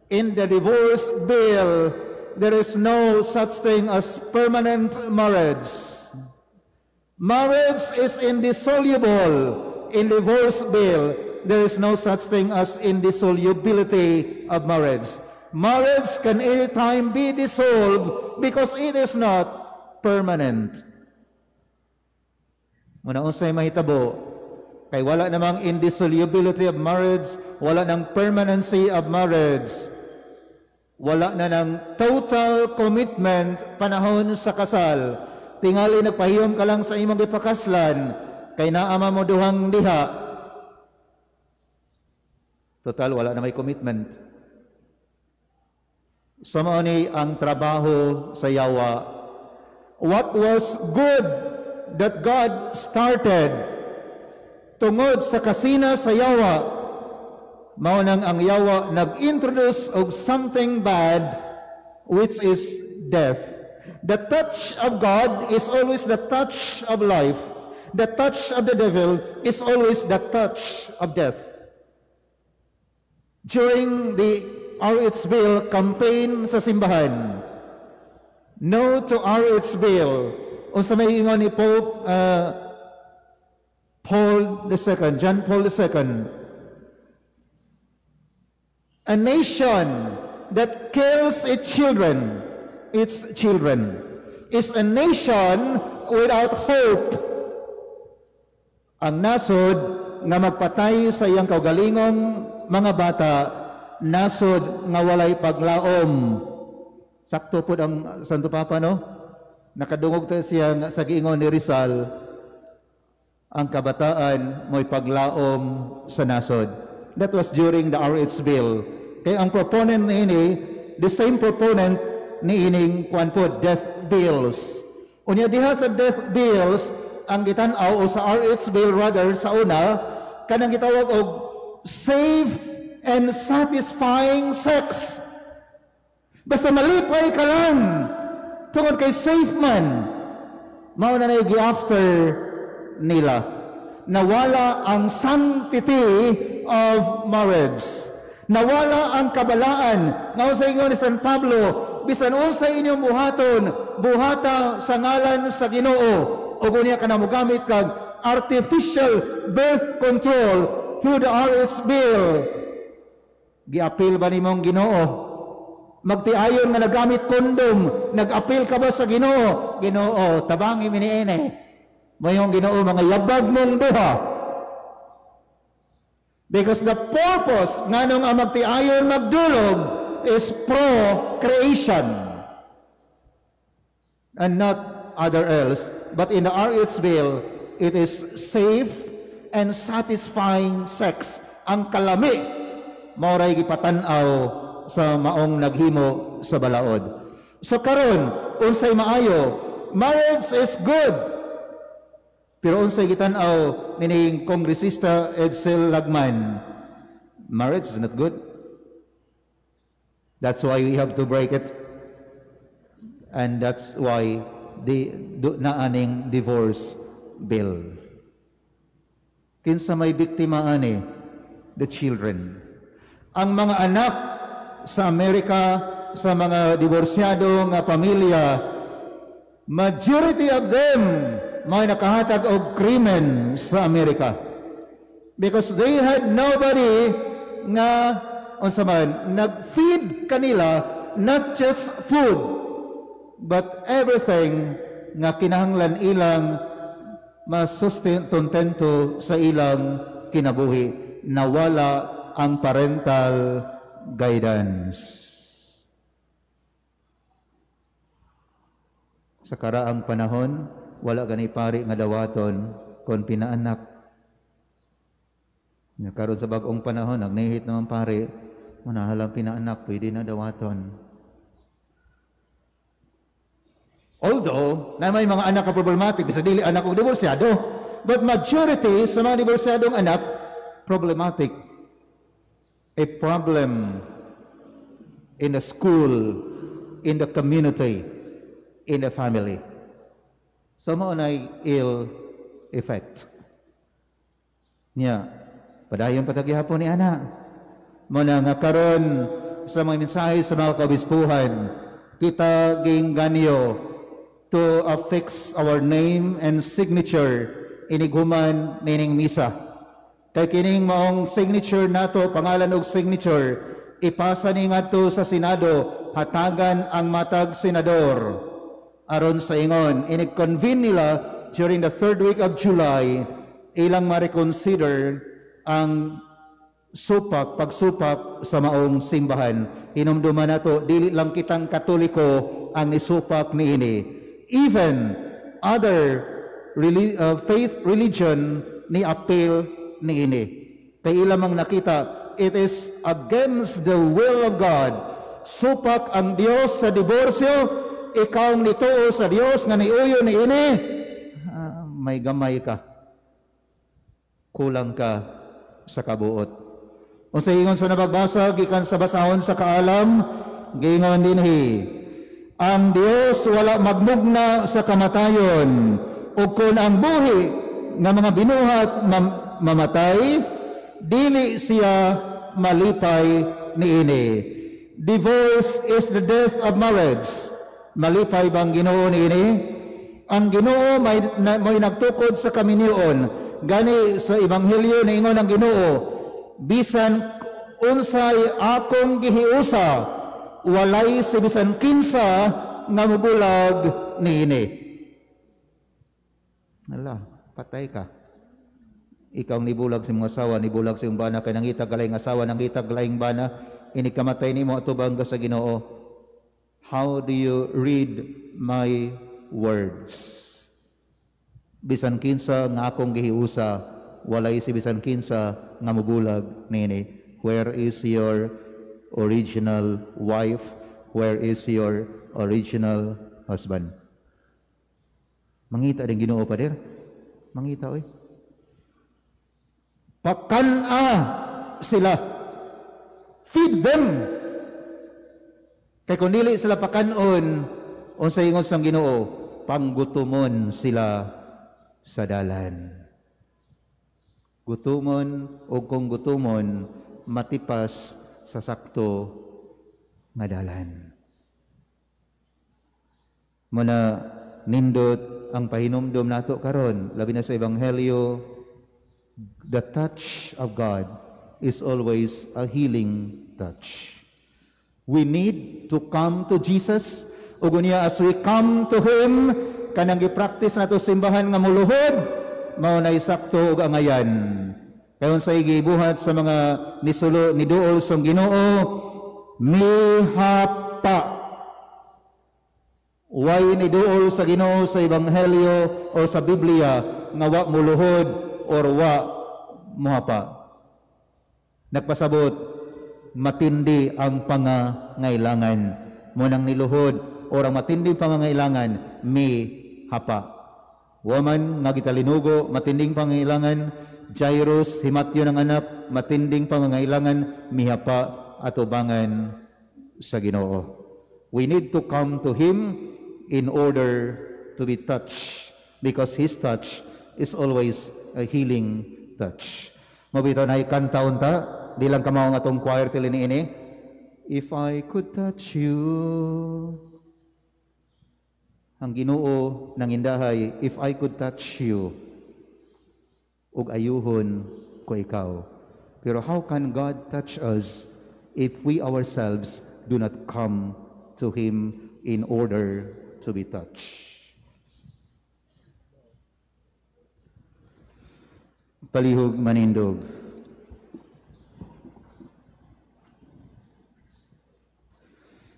In the divorce bill, there is no such thing as permanent marriage. Marriage is indissoluble. In divorce bill, there is no such thing as indissolubility of marriage. Marriage can anytime be dissolved because it is not permanent. Muna unsay mahitabo, kay wala namang indissolubility of marriage, wala nang permanency of marriage, wala na ng total commitment panahon sa kasal. Tingali nagpahiyom ka lang sa imong gipakaslan, kay naama mo duhang diha. Total, wala na may commitment. So mao ni ang trabaho sa yawa. What was good that God started, tungod sa kasina sa yawa, mao nang ang yawa nag-introduce og something bad, which is death. The touch of God is always the touch of life. The touch of the devil is always the touch of death. During the RH Bill campaign sa simbahan, no to RH Bill, unsa may ingon ni Pope Paul II, John Paul II, a nation that kills its children, is a nation without hope. Ang nasod nga magpatay sa iyang kaugalingong mga bata, nasod nga walay paglaom. Sakto pod ang Santo Papa, no? Nakadungog tayo siya sa giingon ni Rizal, ang kabataan mo'y paglaom sa nasod. That was during the RH Bill. Kaya ang proponent niini, the same proponent niining kuan po, death bills. Unya diha sa death bills, ang gitan-aw o sa RH Bill rather sa una, kanang gitawag og safe and satisfying sex. Basta malipay ka lang tungod kay safe man, mao na gi-after nila. Nawala ang sanctity of marriage. Nawala ang kabalaan. Nga sa ingon ni San Pablo, bisan unsa inyong buhaton, buhata sa ngalan sa Ginoo. Ug unya ka na mogamit kag artificial birth control through the RH Bill. Giapil ba nimong Ginoo? Magtiayon nga nagamit kondom, nag-apil ka ba sa Ginoo? Ginoo, tabangi mi niini. Mayong Ginoo, mga yabag mong duha. Because the purpose nganong ang magtiayon magdulog is procreation and not other else. But in the RH Bill, it is safe and satisfying sex. Ang kalami, maoray gipatan-aw sa maong naghimo sa balaod. So karon, unsay maayo, Marriage is good. Pero unsay gitan-aw nining Kongresista Edsel Lagman? Marriage is not good. That's why we have to break it. And that's why the naaning divorce bill. Kinsa may biktima ani? The children. Ang mga anak sa Amerika, sa mga diborsyado nga pamilya, majority of them may nakahatag og krimen sa Amerika. Because they had nobody nga unsa man nag-feed kanila, not just food but everything nga kinahanglan ilang masustento sa ilang kinabuhi. Nawala ang parental guidance. Sa karaang panahon, wala gani pari nga dawaton kon pinaanak. Karon sa bag-ong panahon, nagnihit naman pari, manahalang pinaanak, pwede na dawaton. Although, na may mga anak ka problematic, bisa dili anak og diborsyado, but majority sa mga diborsyadong anak, problematic. A problem in the school, in the community, in the family. So mao nay ill effect. Nya, padayon patagihapon ni ana. Mao na nga karon sa mga mensahe sa mga kaobispuhan, kita giinganyo to affix our name and signature inighuman nining misa. Kay kining maong signature nato, pangalan og signature, ipasa ni ngadto sa Senado, hatagan ang matag senador. Aron sa ingon, inig-convene nila during the third week of July, ilang ma-reconsider ang supak, pagsupak sa maong simbahan. Hinumduman nato, dili lang kitang Katoliko ang nisupak niini. Even other faith religion ni appeal niini. Kay ilang mang nakita, it is against the will of God. Supak ang Dios sa diborsyo, ikaw nituo sa Dios nga niuyo niini, may gamay ka. Kulang ka sa kabuot. Unsa ingon sa nabagbasa gikan sa basahon sa kaalam, giingon dinhi, ang Dios wala magmugna sa kamatayon, ug kon ang buhi nga mga binuhat mamatay, dili siya malipay niini. Divorce is the death of marriage. Malipay bang Ginoo niini? Ang Ginoo may nagtukod sa kaminyoon. Gani sa Ebanghelyo niingon ang Ginoo, bisan unsay akong gihiusa, walay si bisan kinsa nga mobulag niini. Ala, patay ka. Ikaw nibulag sa imong asawa, nibulag sa imong bana, kay nangita laing asawa, nangita laing bana, inikamatay nimo atubang ka sa Ginoo. How do you read my words? Bisan kinsa nga akong gihiusa, walay si bisan kinsa nga mobulag niini. Where is your original wife? Where is your original husband? Mangita din Ginoo, pader. Mangita oy. Pakan-a sila. Feed them. Kay kung dili sila pakanon, unsa ingon sang Ginoo, panggutumon sila sa dalan. Gutumon o kung gutumon, matipas sa sakto nga dalan. Muna nindot ang pahinumdom nato karon, labi na sa Ebanghelyo, the touch of God is always a healing touch. We need to come to Jesus. Ug unya as we come to Him, kanang gi-practice nato simbahan nga muluhod, mao nay sakto ug angayan. Kay unsay gibuhat sa mga nisulo niduol sa Ginoo, mihapa. Way niduol sa Ginoo sa Ebanghelyo o sa Biblia nga wa muluhod or wa muhapa. Nagpasabot, matindi ang pangangailangan. Mo nang niluhod or ang matindi pangangailangan, mihapa. mihapa. Woman nga gitalinugo, matinding pangangailangan. Jairus, himatyo ng anak, matinding pangangailangan, mihapa atubangan sa Ginoo. We need to come to Him in order to be touched, because His touch is always a healing touch. Mabito na ikanta unta, di lang kamao nga atong choir tili niini. If I could touch you. Ang Ginoo nangindahay, if I could touch you, ug ayuhon ko ikaw. Pero how can God touch us if we ourselves do not come to Him in order to be touched? Palihog manindog.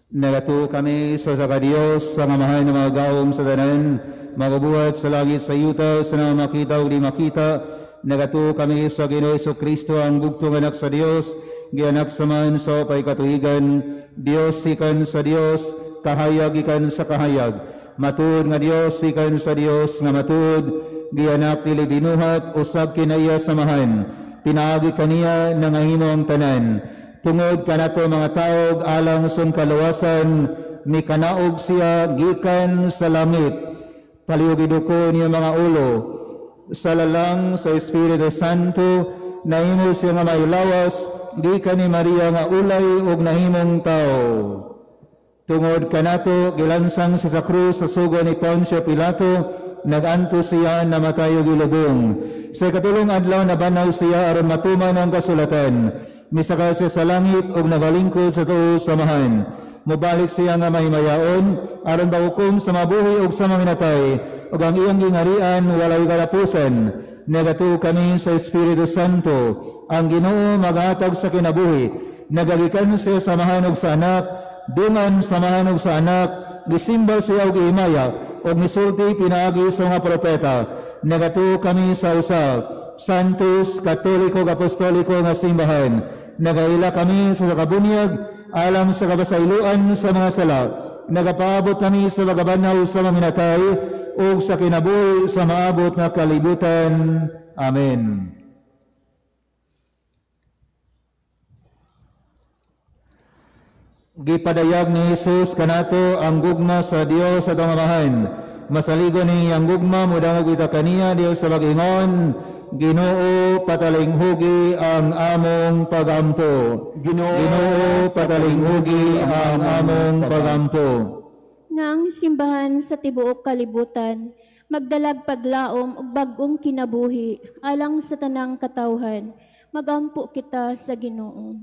Nagatuo kami sa sa Dios sa Amahan ng mga gaom sa tanan, magabuhat sa langit sa yuta, sa mga makita o di makita. Nagatuo kami sa Ginoo Jesucristo, ang bugtong anak sa Dios, gianak sa man sa paikatuigan, Dios ikan sa Dios, kahayag ikan sa kahayag. Matuod nga Dios ikan sa Dios nga matuod, gianak dili binuhat usab kinaiya samahan. Pinaagi kaniya nangahimo ang tanan. Tungod kanato mga taog alang sa kaluwasan, mikanaog siya gikan sa langit. Palihog iduko niya mga ulo. Sa lalang sa Espiritu Santo, nahimo siya nga mailawas gikan ni Maria nga ulay ug nahimong tao. Tungod kanato gilansang siya sa krus sa sugo ni Poncio Pilato, naganto siya namatay ug gilubong. Sa ikatulong adlaw nabanaw siya aron matuman ang kasulatan. Misaka siya sa langit ug nagalingkod sa tuo samahan. Mobalik siya nga mahimayaon aron bahukom sa mabuhi ug sa maminatay, ug ang iyang gingarian walay katapusan. Nagatuo kami sa Espiritu Santo, ang Ginoo maghatag sa kinabuhi. Nagagikan siya samahan ug sa anak, dungan samahan ug sa anak, gisimbal siya og himaya ug misulti pinaagi sa mga propeta. Nagatuo kami sa usa Santos, Katoliko, Apostoliko nga simbahan. Nagaila kami sa kabunyag alang sa kabasayloan sa mga sala. Nagapaabot kami sa pagkabanhaw sa mga minatay ug sa kinabuhi sa maabot nga kalibutan. Amen. Gipadayag ni Jesus kanato ang gugma sa Dios atong Amahan. Masaligon ni ang gugma, mudangog kita kaniya Dios sa pag-ingon, Ginoo, patalinghugi ang among pagampo. Ginoo, patalinghugi ang among pagampo. Nga ang simbahan sa tibuok kalibutan, magdalag paglaom ug bag-ong kinabuhi alang sa tanang katawhan. Magampo kita sa Ginoo.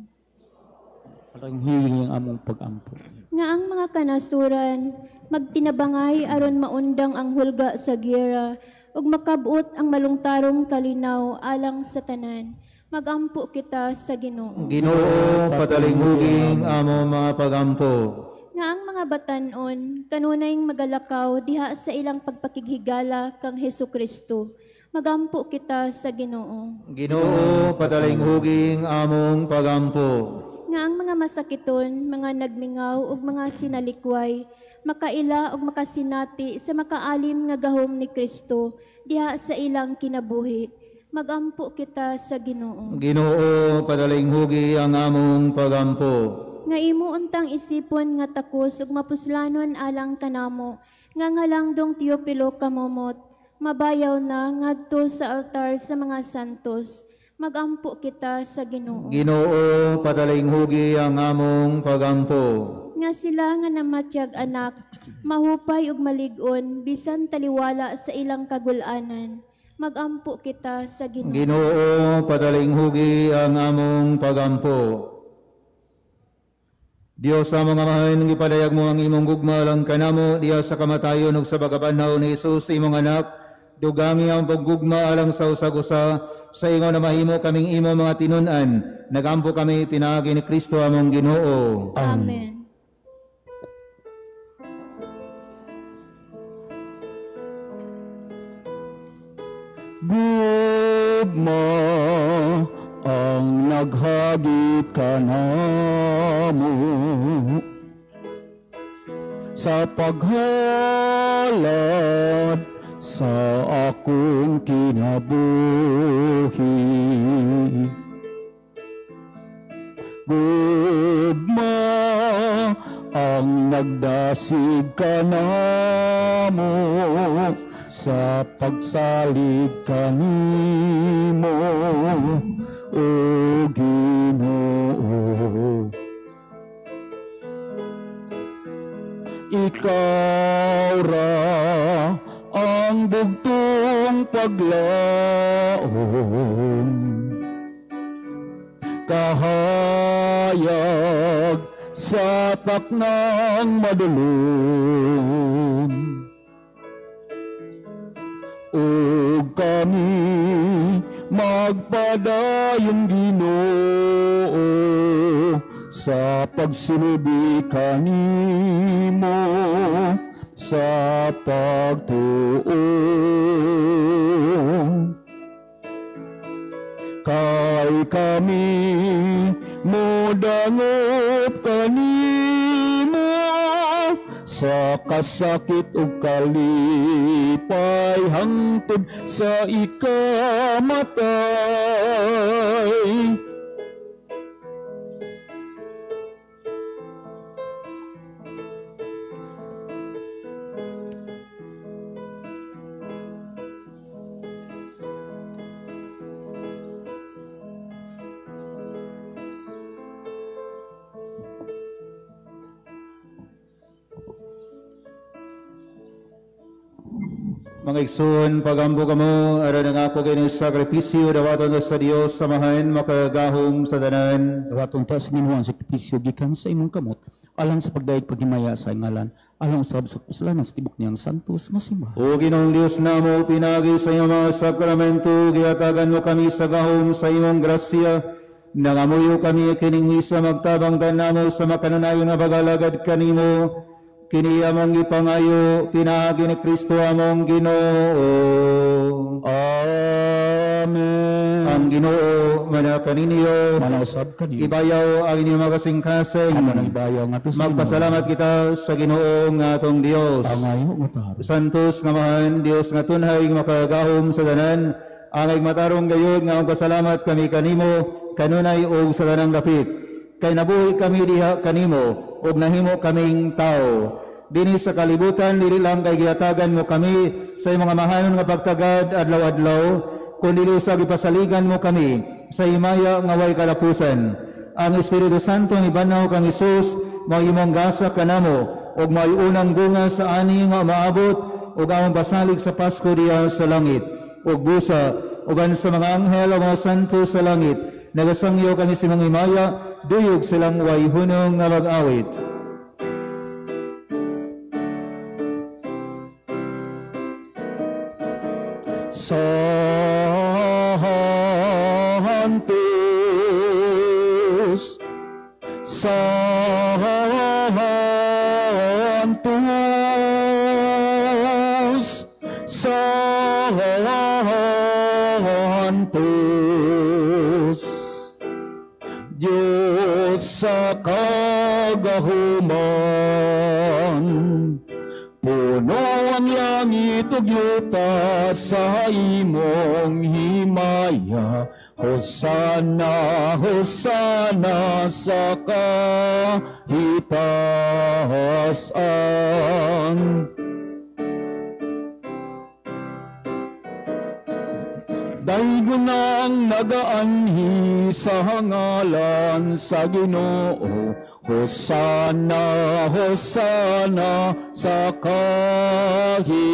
Patalinghugi ang among pagampo. Nga ang mga kanasuran magtinabangay aron maundang ang hulga sa giyera ug makabot ang malungtarong kalinaw alang sa tanan. Magampo kita sa Ginoo. Ginoo, patalinghugi ang among mga pagampo. Nga ang mga batan-on kanunay magalakaw diha sa ilang pagpakighigala kang Hesukristo. Magampo kita sa Ginoo. Ginoo, patalinghugi ang among pagampo. Nga ang mga masakiton, mga nagmingaw ug mga sinalikway, makaila ug makasinati sa makaalim nga gahom ni Kristo diha sa ilang kinabuhi. Magampo kita sa Ginoo. Ginoo, padalinghugi ang among pagampo. Nga imo untang isipon nga takos ug mapuslanon alang kanamo, nga ngalangdong Teopilo kamomot, mabayaw na ngadto sa altar sa mga santos. Magampo kita sa Ginoo. Ginoo, padalinghugi ang among pagampo. Nga sila nga namatyag anak, mahupay ug malig-on bisan taliwala sa ilang kagulanan. Magampo kita sa Ginoo. Ginoo, padalinghugi ang among pagampo. Dios among Amahan, gipadayag mo ang imong gugma lang kanamo diha sa kamatayon ug sa pagkabanhaw ni Jesus imong anak. Dugangi ang paggugma alang sa usag-usa, sa ingon na mahimo kaming imo mga tinun-an. Nagampo kami pinaagi ni Kristo among Ginoo. Amen. Gugma ang naghagit kanamo sa paghalad sa akong kinabuhi. Gugma ang nagdasig kanamo sa pagsalig kanimo, o Ginoo. Ikaw ra ang bugtong paglaom, kahayag sa taknang madulom. Ug kami magpadayong Ginoo sa pagsilbi kanimo sa pagtuo. Kay kami modangop kanimo sa kasakit ug kalipay hangtod sa ikamatay. Mga igsoon, pagambo kamo, aron ang ako kini sakripisyo, dawaton sa Dios, samahan, makagahom sa tanan. Dawaton ta sa Ginoo ang sakripisyo gikan sa imong kamot, alang sa pagdayeg paghimaya sa ngalan, alang usab sa kusulanan sa tibok niyang santos nga simbahan. O Ginoong Dios namo, pinagi sa iyong mga sakramento, gihatagan mo kami sa gahom sa imong grasya. Nangamuyo kami kining misa magtabang tanamo sa makanunayon nga pagalagad kanimo. Kini among ipangayo, pinaagi ni Kristo among Ginoo. Amen. Ang Ginoo manakaninyo, manausab kaniyo. Ibayaw ang inyong mga kasing-kasing. Magpasalamat kita sa Ginoo nga atong Dios. Santos nga mahan, Dios nga tunhay makagahom sa tanan. Angay matarong gayud nga ang pasalamat kami kanimo kanunay og sa tanang dapit. Kay nabuhi kami diha kanimo ug nahimo kaming tao. Dinhi sa kalibutan dili lang kay gihatagan mo kami sa imong amahanon nga pagtagad adlaw-adlaw, kundi sa gipasaligan mo kami sa himaya nga way kalapusan. Ang Espiritu Santo ang ibanaw kang Hesus mao imong gasa kanamo ug mao'y unang bunga sa ani nga maabot ug among pasalig sa Pasko diha sa langit. Ug busa uban sa mga anghel o mga santo sa langit, nagasangyo kami sa imong himaya, duyog silang way hunong nga mag-awit. Santos, Santos, Santos, Diyos sa kagahuman, puno ang langit ug yuta sa imong himaya. Hosana, hosana sa kahitaas-an. Daygon ang nagaanhi sa ngalan sa Ginoo. Hosana, hosana sa kahitaas-an.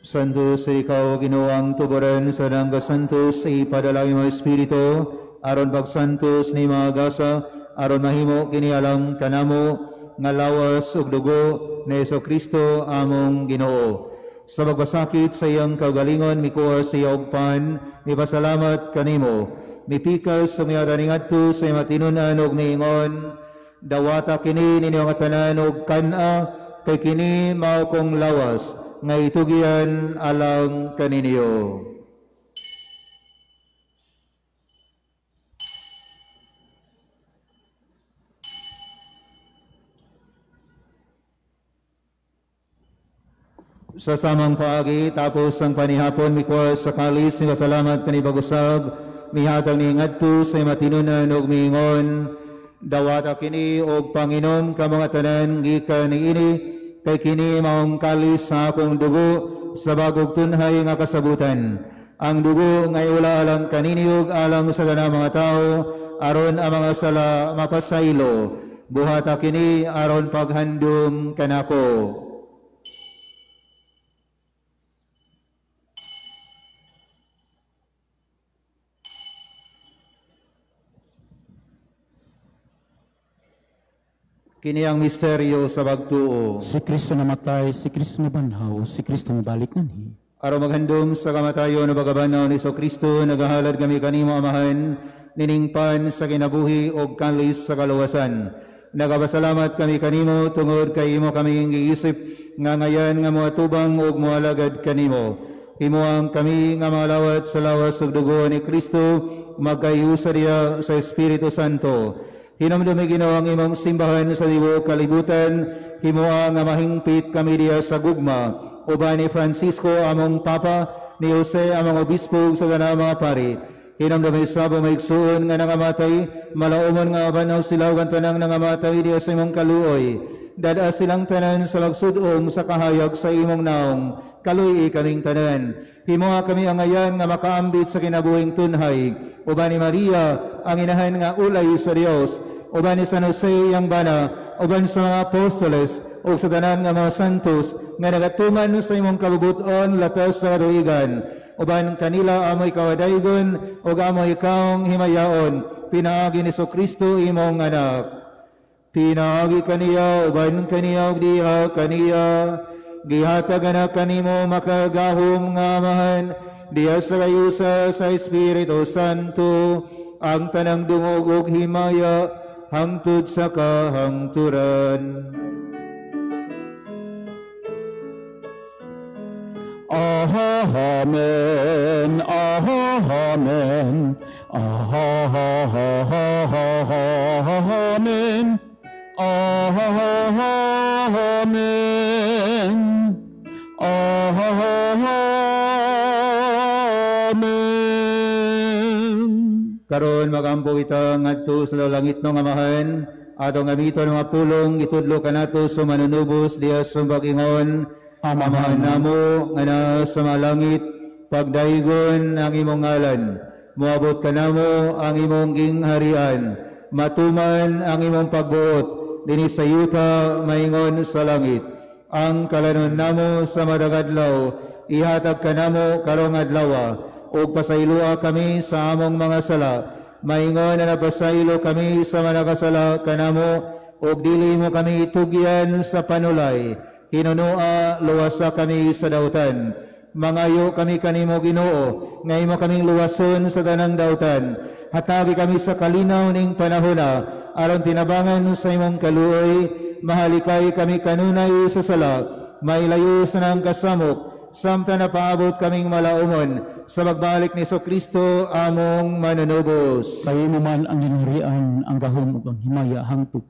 Santos ikaw, Ginoo, ang tuburan sa nangga santos, ipadala imong Espiritu, aron pagsantos ni mga gasa, aron mahimo kini alang kanamo nga lawas ug dugo ni Jesucristo among Ginoo. Sa magpasakit sa iyang kaugalingon, mikuha sa iya og pan, mipasalamat kanimo. Mipikas sa mga ganingadto sa iyang matinunan og miingon, dawata kini ninyo ang tanan og kan-a, kay kini mao kong lawas, nga itugian alang kaninyo. Sa samang paagi, tapos ang panihapon, mikuha sa kalis, ni pasalamat kanibag-usab, mihatag ni ngadto sa matinunan og miingon, dawata kini og panginom ka mga tanan gikan niini, kay kini maong kalis sa akong dugo sa bagong tunhay nga kasabutan. Ang dugo nga iwala alang kanini ug alang sa tanang mga tawo, aron ang mga sala mapasaylo. Buhata kini aron paghandom kanako. Kini ang misteryo sa pagtuo. Si Kristo namatay, si Kristo nabanhaw, si Kristo nabalik nganhi. Aron maghandom sa kamatayon o pagkabanhaw ni Kristo, nagahalad kami kanimo Amahan, niningpan sa kinabuhi og kalis sa kaluwasan. Nagapasalamat kami kanimo tungod kay imo kaming giisip nga ngayan nga moatubang og moalagad kanimo. Himuang kami nga malawat sa lawas ug dugo ni Kristo, magkayusa diya sa Espiritu Santo. Hinumdumi Ginoo ang imong simbahan sa tibuok kalibutan, himoa nga mahingpit kami diya sa gugma, uban ni Francisco among Papa, ni Jose among Obispo sa tanang mga pari. Hinumdumi sa maigsuon nga nangamatay, malaumon nga abanhaw sila ug ang tanang nangamatay diya sa imong kaluoy. Dada silang tanan sa magsud-ong sa kahayag sa imong naong, kaluoy kaming tanan. Himoa kami angayan nga makaambit sa kinabuhing tunhay, uban ni Maria ang inahan nga ulay sa Dios, uban ni San Jose iyang bana, uban sa mga apostoles ug sa tanan nga mga santos nga nagatuman sa imong kabubut-on latas sa katuigan. Uban kanila amoy kawadaygon ug amoy ikaw himayaon, pinaagi ni Kristo imong anak. Pinaagi kaniya, uban kaniya ug diha kaniya, gihatag na kanimo makagahom nga Amahan, diha sa kayusa sa Espiritu Santo, ang tanang dungog ug himaya hangtod sa kahangturan. Amen, amen, amen, amen, amen. Karon magampo kita ngadto sa langit ng Amahan, atong gamiton mga pulong itudlo kanato sa manunubos diha sa pag-ingon. Amahan namo nga naa sa malangit, pagdaygon ang imong ngalan, moabot kanamo ang imong gingharian, matuman ang imong pagbuot dinhi sa yuta maingon sa langit. Ang kalanon namo sa madagadlaw ihatag kanamo karong adlaw, ug pasayloa kami sa among mga sala, maingon na napasaylo kami sa manakasala kanamo, ug dili mo kami itugyan sa panulay, hinunoa luwasa kami sa dautan. Mangayo kami kanimo Ginoo, nga imo kaming luwason sa tanang dautan. Hatagi kami sa kalinaw ning panahona, aron tinabangan sa imong kaluoy, mahalikay kami kanunay sa sala, mailayo sa nang kasamok, samtang napaabot kaming malaumon sa pagbalik ni Kristo among manunubos. Kay mo man ang gingharian, ang gahom ug ang himaya hangtod.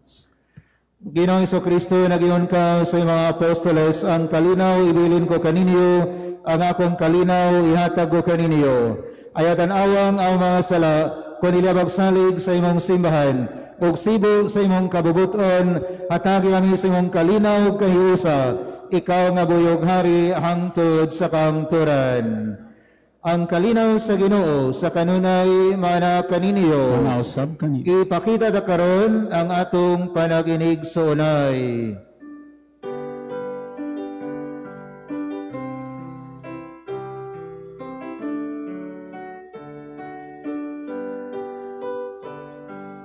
Ginoong Kristo, nagiyon ka sa mga apostoles, ang kalinaw ibilin ko kaninyo, ang akong kalinaw ihatag ko kaninyo. Ayatan awang ang mga sala, kun ilabagsalig sa imong simbahan, ug sibo sa imong kabubuton, hatagi kami sa imong kalinaw kahiusa, ikaw nga buyog hari hangtod sa kangturan. Ang kalinaw sa Ginoo sa kanunay mana kaninyo. Manausab kaninyo. Ipakita ta karon ang atong panaginig sa unay.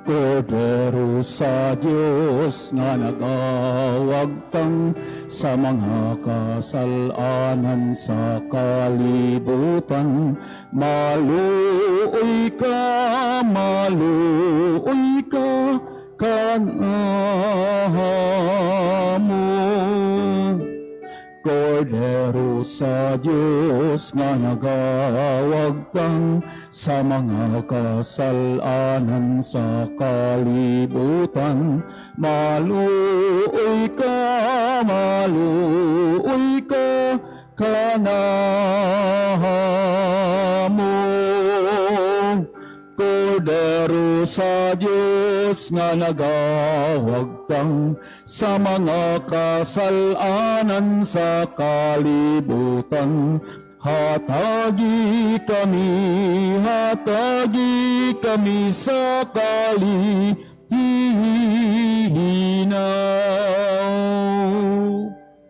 Kordero sa Dios nga nagawagtang sa mga kasalanan sa kalibutan, maluoy ka kanamo. Kordero sa Dios nga nagawagtang sa mga kasalanan sa kalibutan, maluoy ka Dios nga nagawagtang sa mga kasalanan sa kalibutan. Hatagi kami sa kalinaw.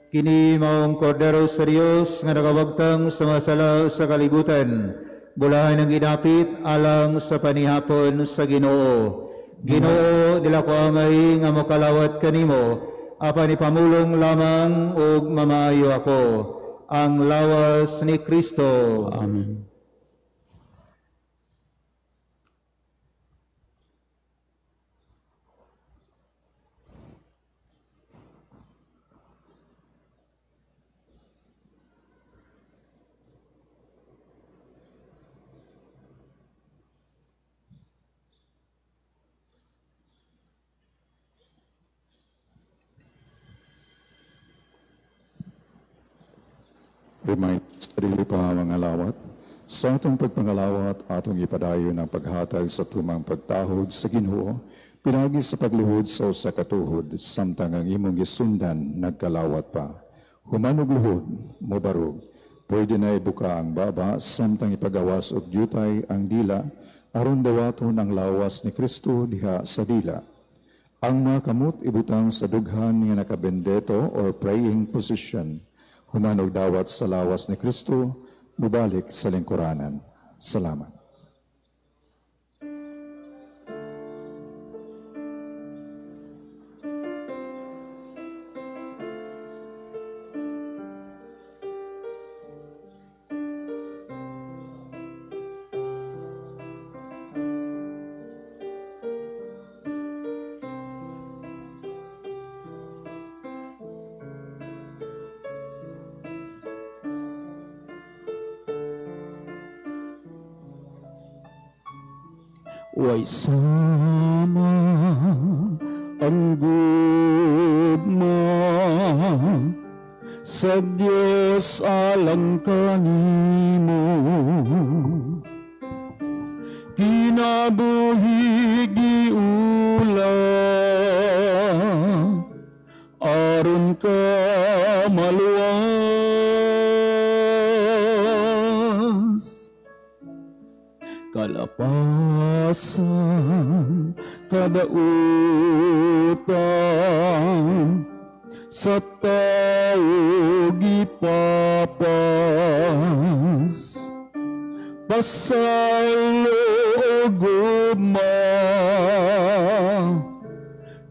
Kini maong Kordero sa Dios nga nagawagtang sa mga sala sa kalibutan. Bulahan ang ginapit alang sa panihapon sa Ginoo. Ginoo, dila ko angay nga mokalawat kanimo, apan ipamulong lamang ug mamaayo ako. Ang lawas ni Kristo. Amen. Remind sarili pa mga lawat, sa atong pagpangalawat, atong ipadayon ang paghatag sa tumang pagtahod sa Ginoo, pinagi sa pagluhod sa usa ka tuhod, samtang ang imong gisundan nagkalawat pa. Human og luhod, mobarog, pwede na ibuka ang baba, samtang ipagawas og dyutay ang dila, aron dawaton ang lawas ni Kristo diha sa dila. Ang mga kamot ibutang sa dughan nga nakabendeto or praying position. Human og dawat sa lawas ni Kristo, mubalik sa lingkuranan. Salamat. Way sama ang gugma sa Dios alang kanimo, kinabuhi giula aron ka maluwas. Kalapasan kadautan sa tao gipapas, pasaylo og gugma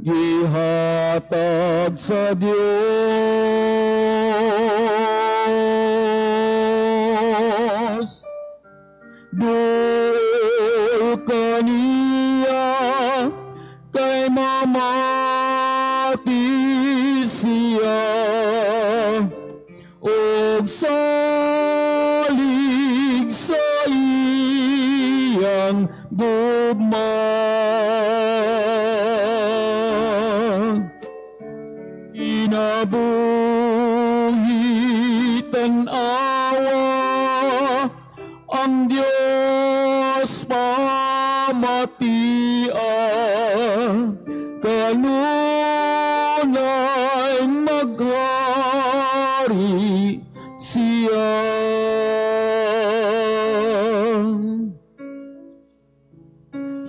gihatag sa Dios. Duol kaniya kay mamati siya, og salig sa iyang gugma. Kinabuhi tan-awa ang Diyos pamatian, kanunay maghari siya.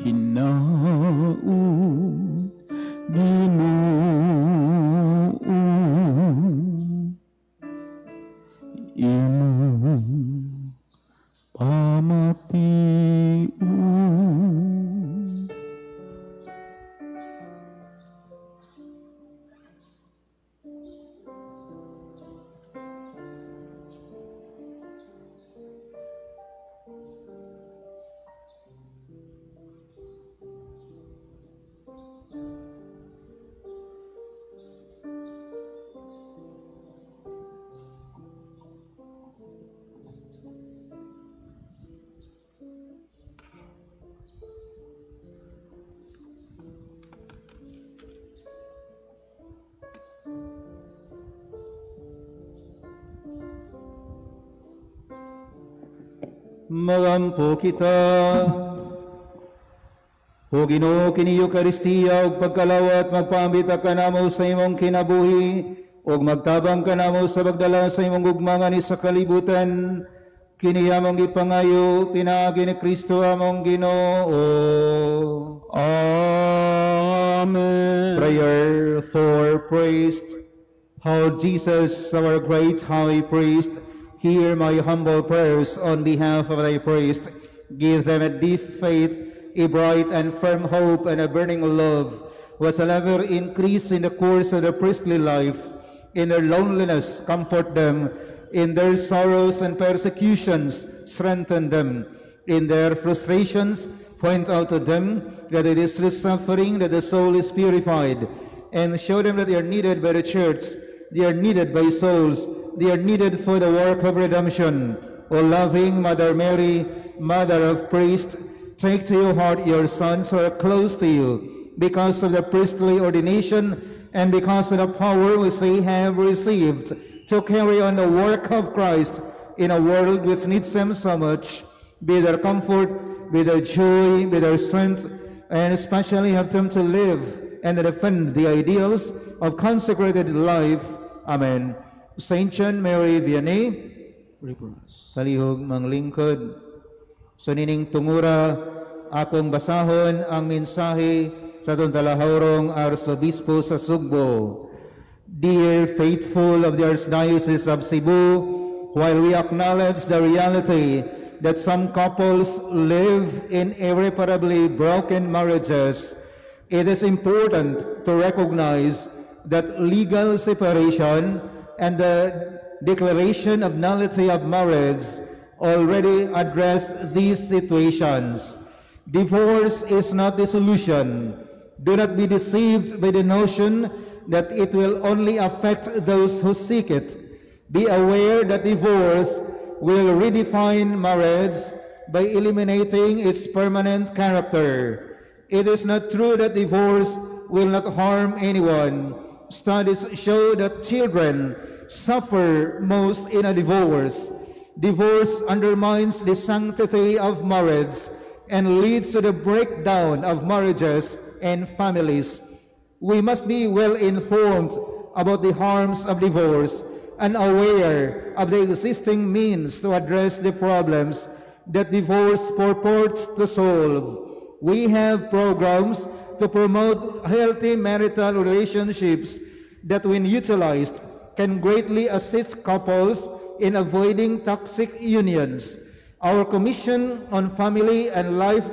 Hinaut Ginoo imong pamation. Magampo kita. O Ginoo, kini Eukaristiya ug pagkalawat magpaambit ka namo sa imong kinabuhi ug magtabang ka namo sa pagdala sa imong gugma ngadto sa kalibutan. Kini among gipangayo pinaagi ni Kristo among Ginoo. Amen. Prayer for priest. How Jesus, our great high priest, hear my humble prayers on behalf of thy priest. Give them a deep faith, a bright and firm hope, and a burning love, which will ever increase in the course of the priestly life. In their loneliness, comfort them. In their sorrows and persecutions, strengthen them. In their frustrations, point out to them that it is through suffering that the soul is purified, and show them that they are needed by the church, they are needed by souls, they are needed for the work of redemption. O loving Mother Mary, Mother of priests, take to your heart your sons who are close to you, because of the priestly ordination and because of the power which they have received to carry on the work of Christ in a world which needs them so much. Be their comfort, be their joy, be their strength, and especially help them to live and defend the ideals of consecrated life. Amen. Saint John Mary Vianney, Pray for us. Palihog manglingkod. So nining tungura akong basahon ang mensahe sa atong talahorong Arsobispo sa Sugbo. Dear faithful of the Archdiocese of Cebu, while we acknowledge the reality that some couples live in irreparably broken marriages, it is important to recognize that legal separation and the declaration of nullity of marriage already address these situations. Divorce is not the solution. Do not be deceived by the notion that it will only affect those who seek it. Be aware that divorce will redefine marriage by eliminating its permanent character. It is not true that divorce will not harm anyone. Studies show that children suffer most in a divorce. Divorce undermines the sanctity of marriage and leads to the breakdown of marriages and families. We must be well informed about the harms of divorce and aware of the existing means to address the problems that divorce purports to solve. We have programs to promote healthy marital relationships that, when utilized, can greatly assist couples in avoiding toxic unions. Our Commission on Family and Life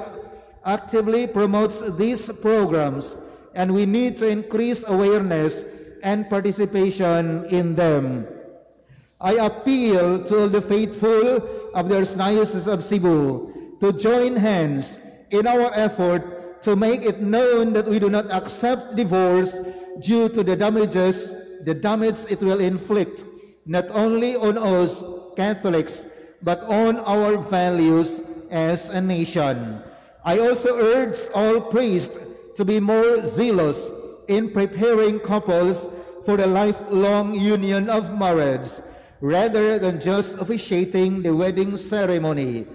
actively promotes these programs, and we need to increase awareness and participation in them. I appeal to all the faithful of the Archdiocese of Cebu to join hands in our effort to make it known that we do not accept divorce due to the damage it will inflict, not only on us Catholics, but on our values as a nation. I also urge all priests to be more zealous in preparing couples for the lifelong union of marriage, rather than just officiating the wedding ceremony.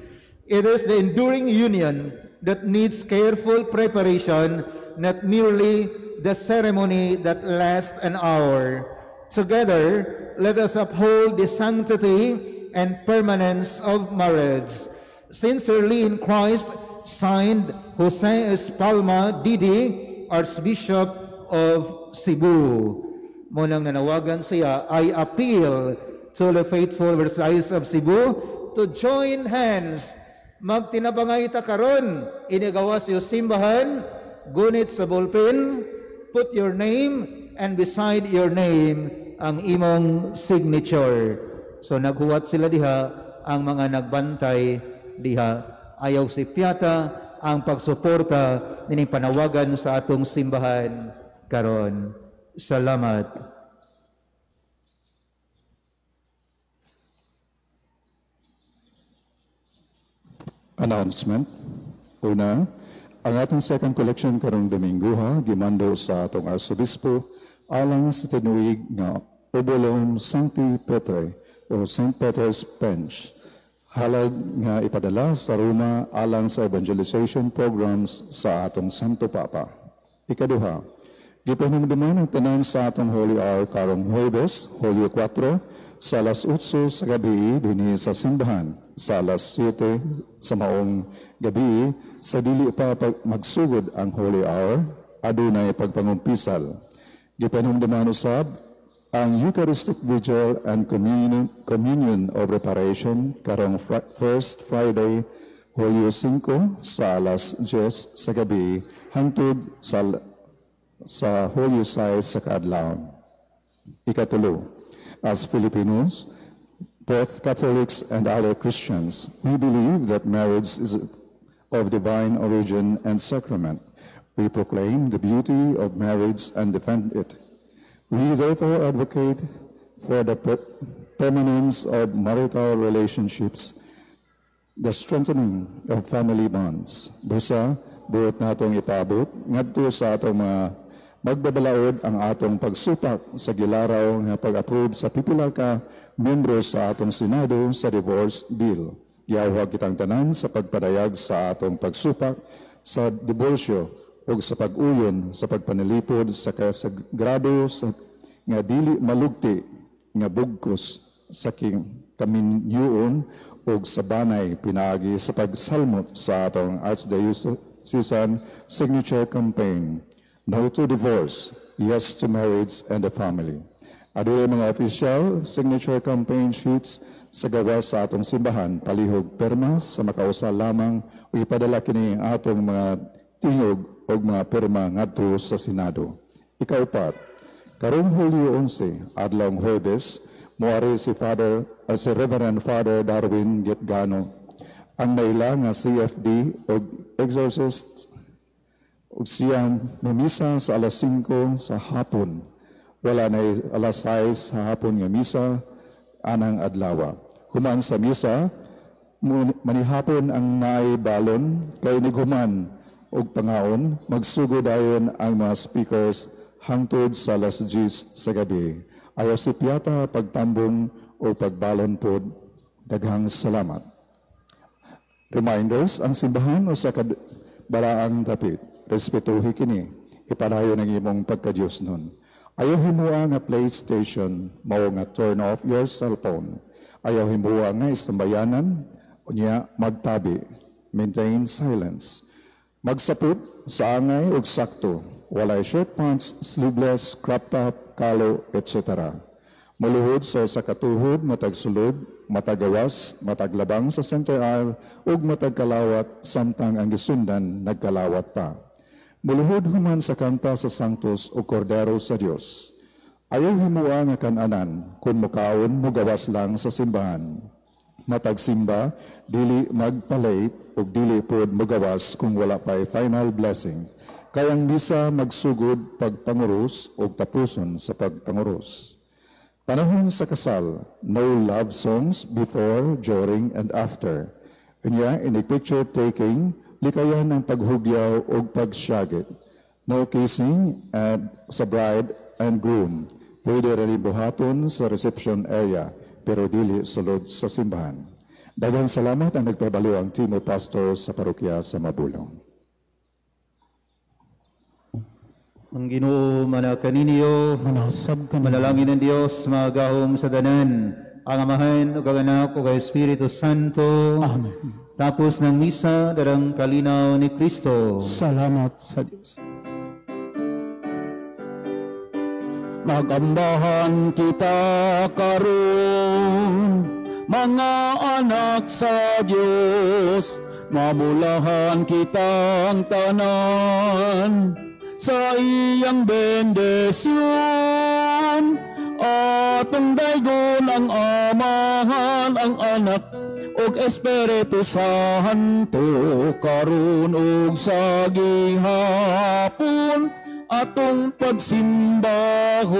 It is the enduring union that needs careful preparation, not merely the ceremony that lasts an hour. Together, let us uphold the sanctity and permanence of marriage. Sincerely in Christ, signed Jose S. Palma, D.D., Archbishop of Cebu. Mao nang nanawagan siya, I appeal to the faithful Archdiocese of Cebu to join hands. Magtinabangay ta karon, inigawas yung simbahan, gunit sa ballpen, put your name, and beside your name, ang imong signature. So naghuwat sila diha, ang mga nagbantay diha. Ayaw si Piata ang pagsuporta nining panawagan sa atong simbahan karon. Salamat. Announcement. Una, ang atong second collection karong Domingo ha, gimando sa atong Arsobispo alang sa tinuig nga Obolum Sancti Petre o Saint Peter's Bench. Halad nga ipadala sa Roma alang sa evangelization programs sa atong Santo Papa. Ikaduha, gipanumduman ang tanan sa atong Holy Hour karong Huwebes, Hulyo 4, sa alas 8 sa gabi dinhi sa simbahan, sa alas 7 sa maong gabi sa dili pa magsugod ang Holy Hour, adunay pagpangumpisal. Gipanumduman usab ang Eucharistic Vigil and Communion of Reparation karong First Friday, Hulyo 5 sa alas 10 sa gabi hangtod sa Hulyo 6 sa kaadlawon. Ikatulo, as Filipinos, both Catholics and other Christians, we believe that marriage is of divine origin and sacrament. We proclaim the beauty of marriage and defend it. We therefore advocate for the permanence of marital relationships, the strengthening of family bonds. Busa, buot natong ipaabot ngadto sa atong mga magbabalaod ang atong pagsupak sa gilaraw nga pag-approve sa pipila ka miyembro sa atong Senado sa divorce bill. Giawhag kitang tanan sa pagpadayag sa atong pagsupak sa diborsyo ug sa pag-uyon sa pagpanalipod sa kasagrado sa nga dili malugti nga bugkos sa kaminyuon ug sa banay pinaagi sa pagsalmot sa atong Archdiocesan Signature Campaign. No to divorce, yes to marriage and the family. Adunay mga official signature campaign sheets sa gawas sa atong simbahan, palihog perma sa makausa lamang ug ipadala kini ang atong mga tingog og mga pirma ngadto sa Senado. Ikaupat, karong Hulyo 11, adlawng Huwebes, moari si Reverend Father Darwin Gitgano, ang naila nga CFD og exorcist ug siyang mimisa sa alas 5 sa hapon. Wala na alas 6 sa hapon nga misa anang adlawa. Human sa misa, manihapon ang naay balon kay nighuman og pangaon, magsugod dayon ang mga speakers hangtod sa alas 10 sa gabi. Ayaw si piyata pagtambong o pagbalon pod. Daghang salamat. Reminders, ang simbahan o sa balaang dapit, respetuhi kini, ipadayon ang imong pagka-Diyos nun. Ayaw himua nga PlayStation, mao nga turn off your cellphone. Ayaw himua nga istambayanan, unya magtabi, maintain silence. Magsapot sa angay ug sakto, walay short pants, sleeveless, crop top, kalo, etc. Muluhod sa usa ka tuhod, matag sulod, matag gawas, matag labang sa center aisle, ug matag kalawat samtang ang gisundan nagkalawat pa. Muluhod human sa kanta sa Sanctus o Cordero sa Dios. Ayaw himua nga kananan, kung mukaon mugawas lang sa simbahan. Matag simba, dili magpalate ug dili pod mugawas kung wala pa'y final blessings. Kay ang misa magsugod pagpanguros ug tapuson sa pagpanguros. Panahon sa kasal, no love songs before, during, and after. Unya, in a picture taking, likayan ang paghugyaw ug pagsyagit. No kissing and sa bride and groom. Pwede rin buhaton sa reception area, pero dili sulod sa simbahan. Daghang salamat ang nagpabalo ang team of pastors sa parokya sa Mabulong. Ang Ginoo manakaninyo, manalangin ng Dios, magahom sa danan, ang Amahan ug ang Anak ug ang Espiritu Santo. Amen. Tapos ng misa, darang kalinaw ni Kristo. Salamat sa Dios. Magambahan kita karon, mga anak sa Dios, mamulahan kitang tanan sa iyang bendisyon. Atong daygon ang Amahan, ang Anak ug Espiritu Santo, karon ug sa gihapon atong pagsimbahon.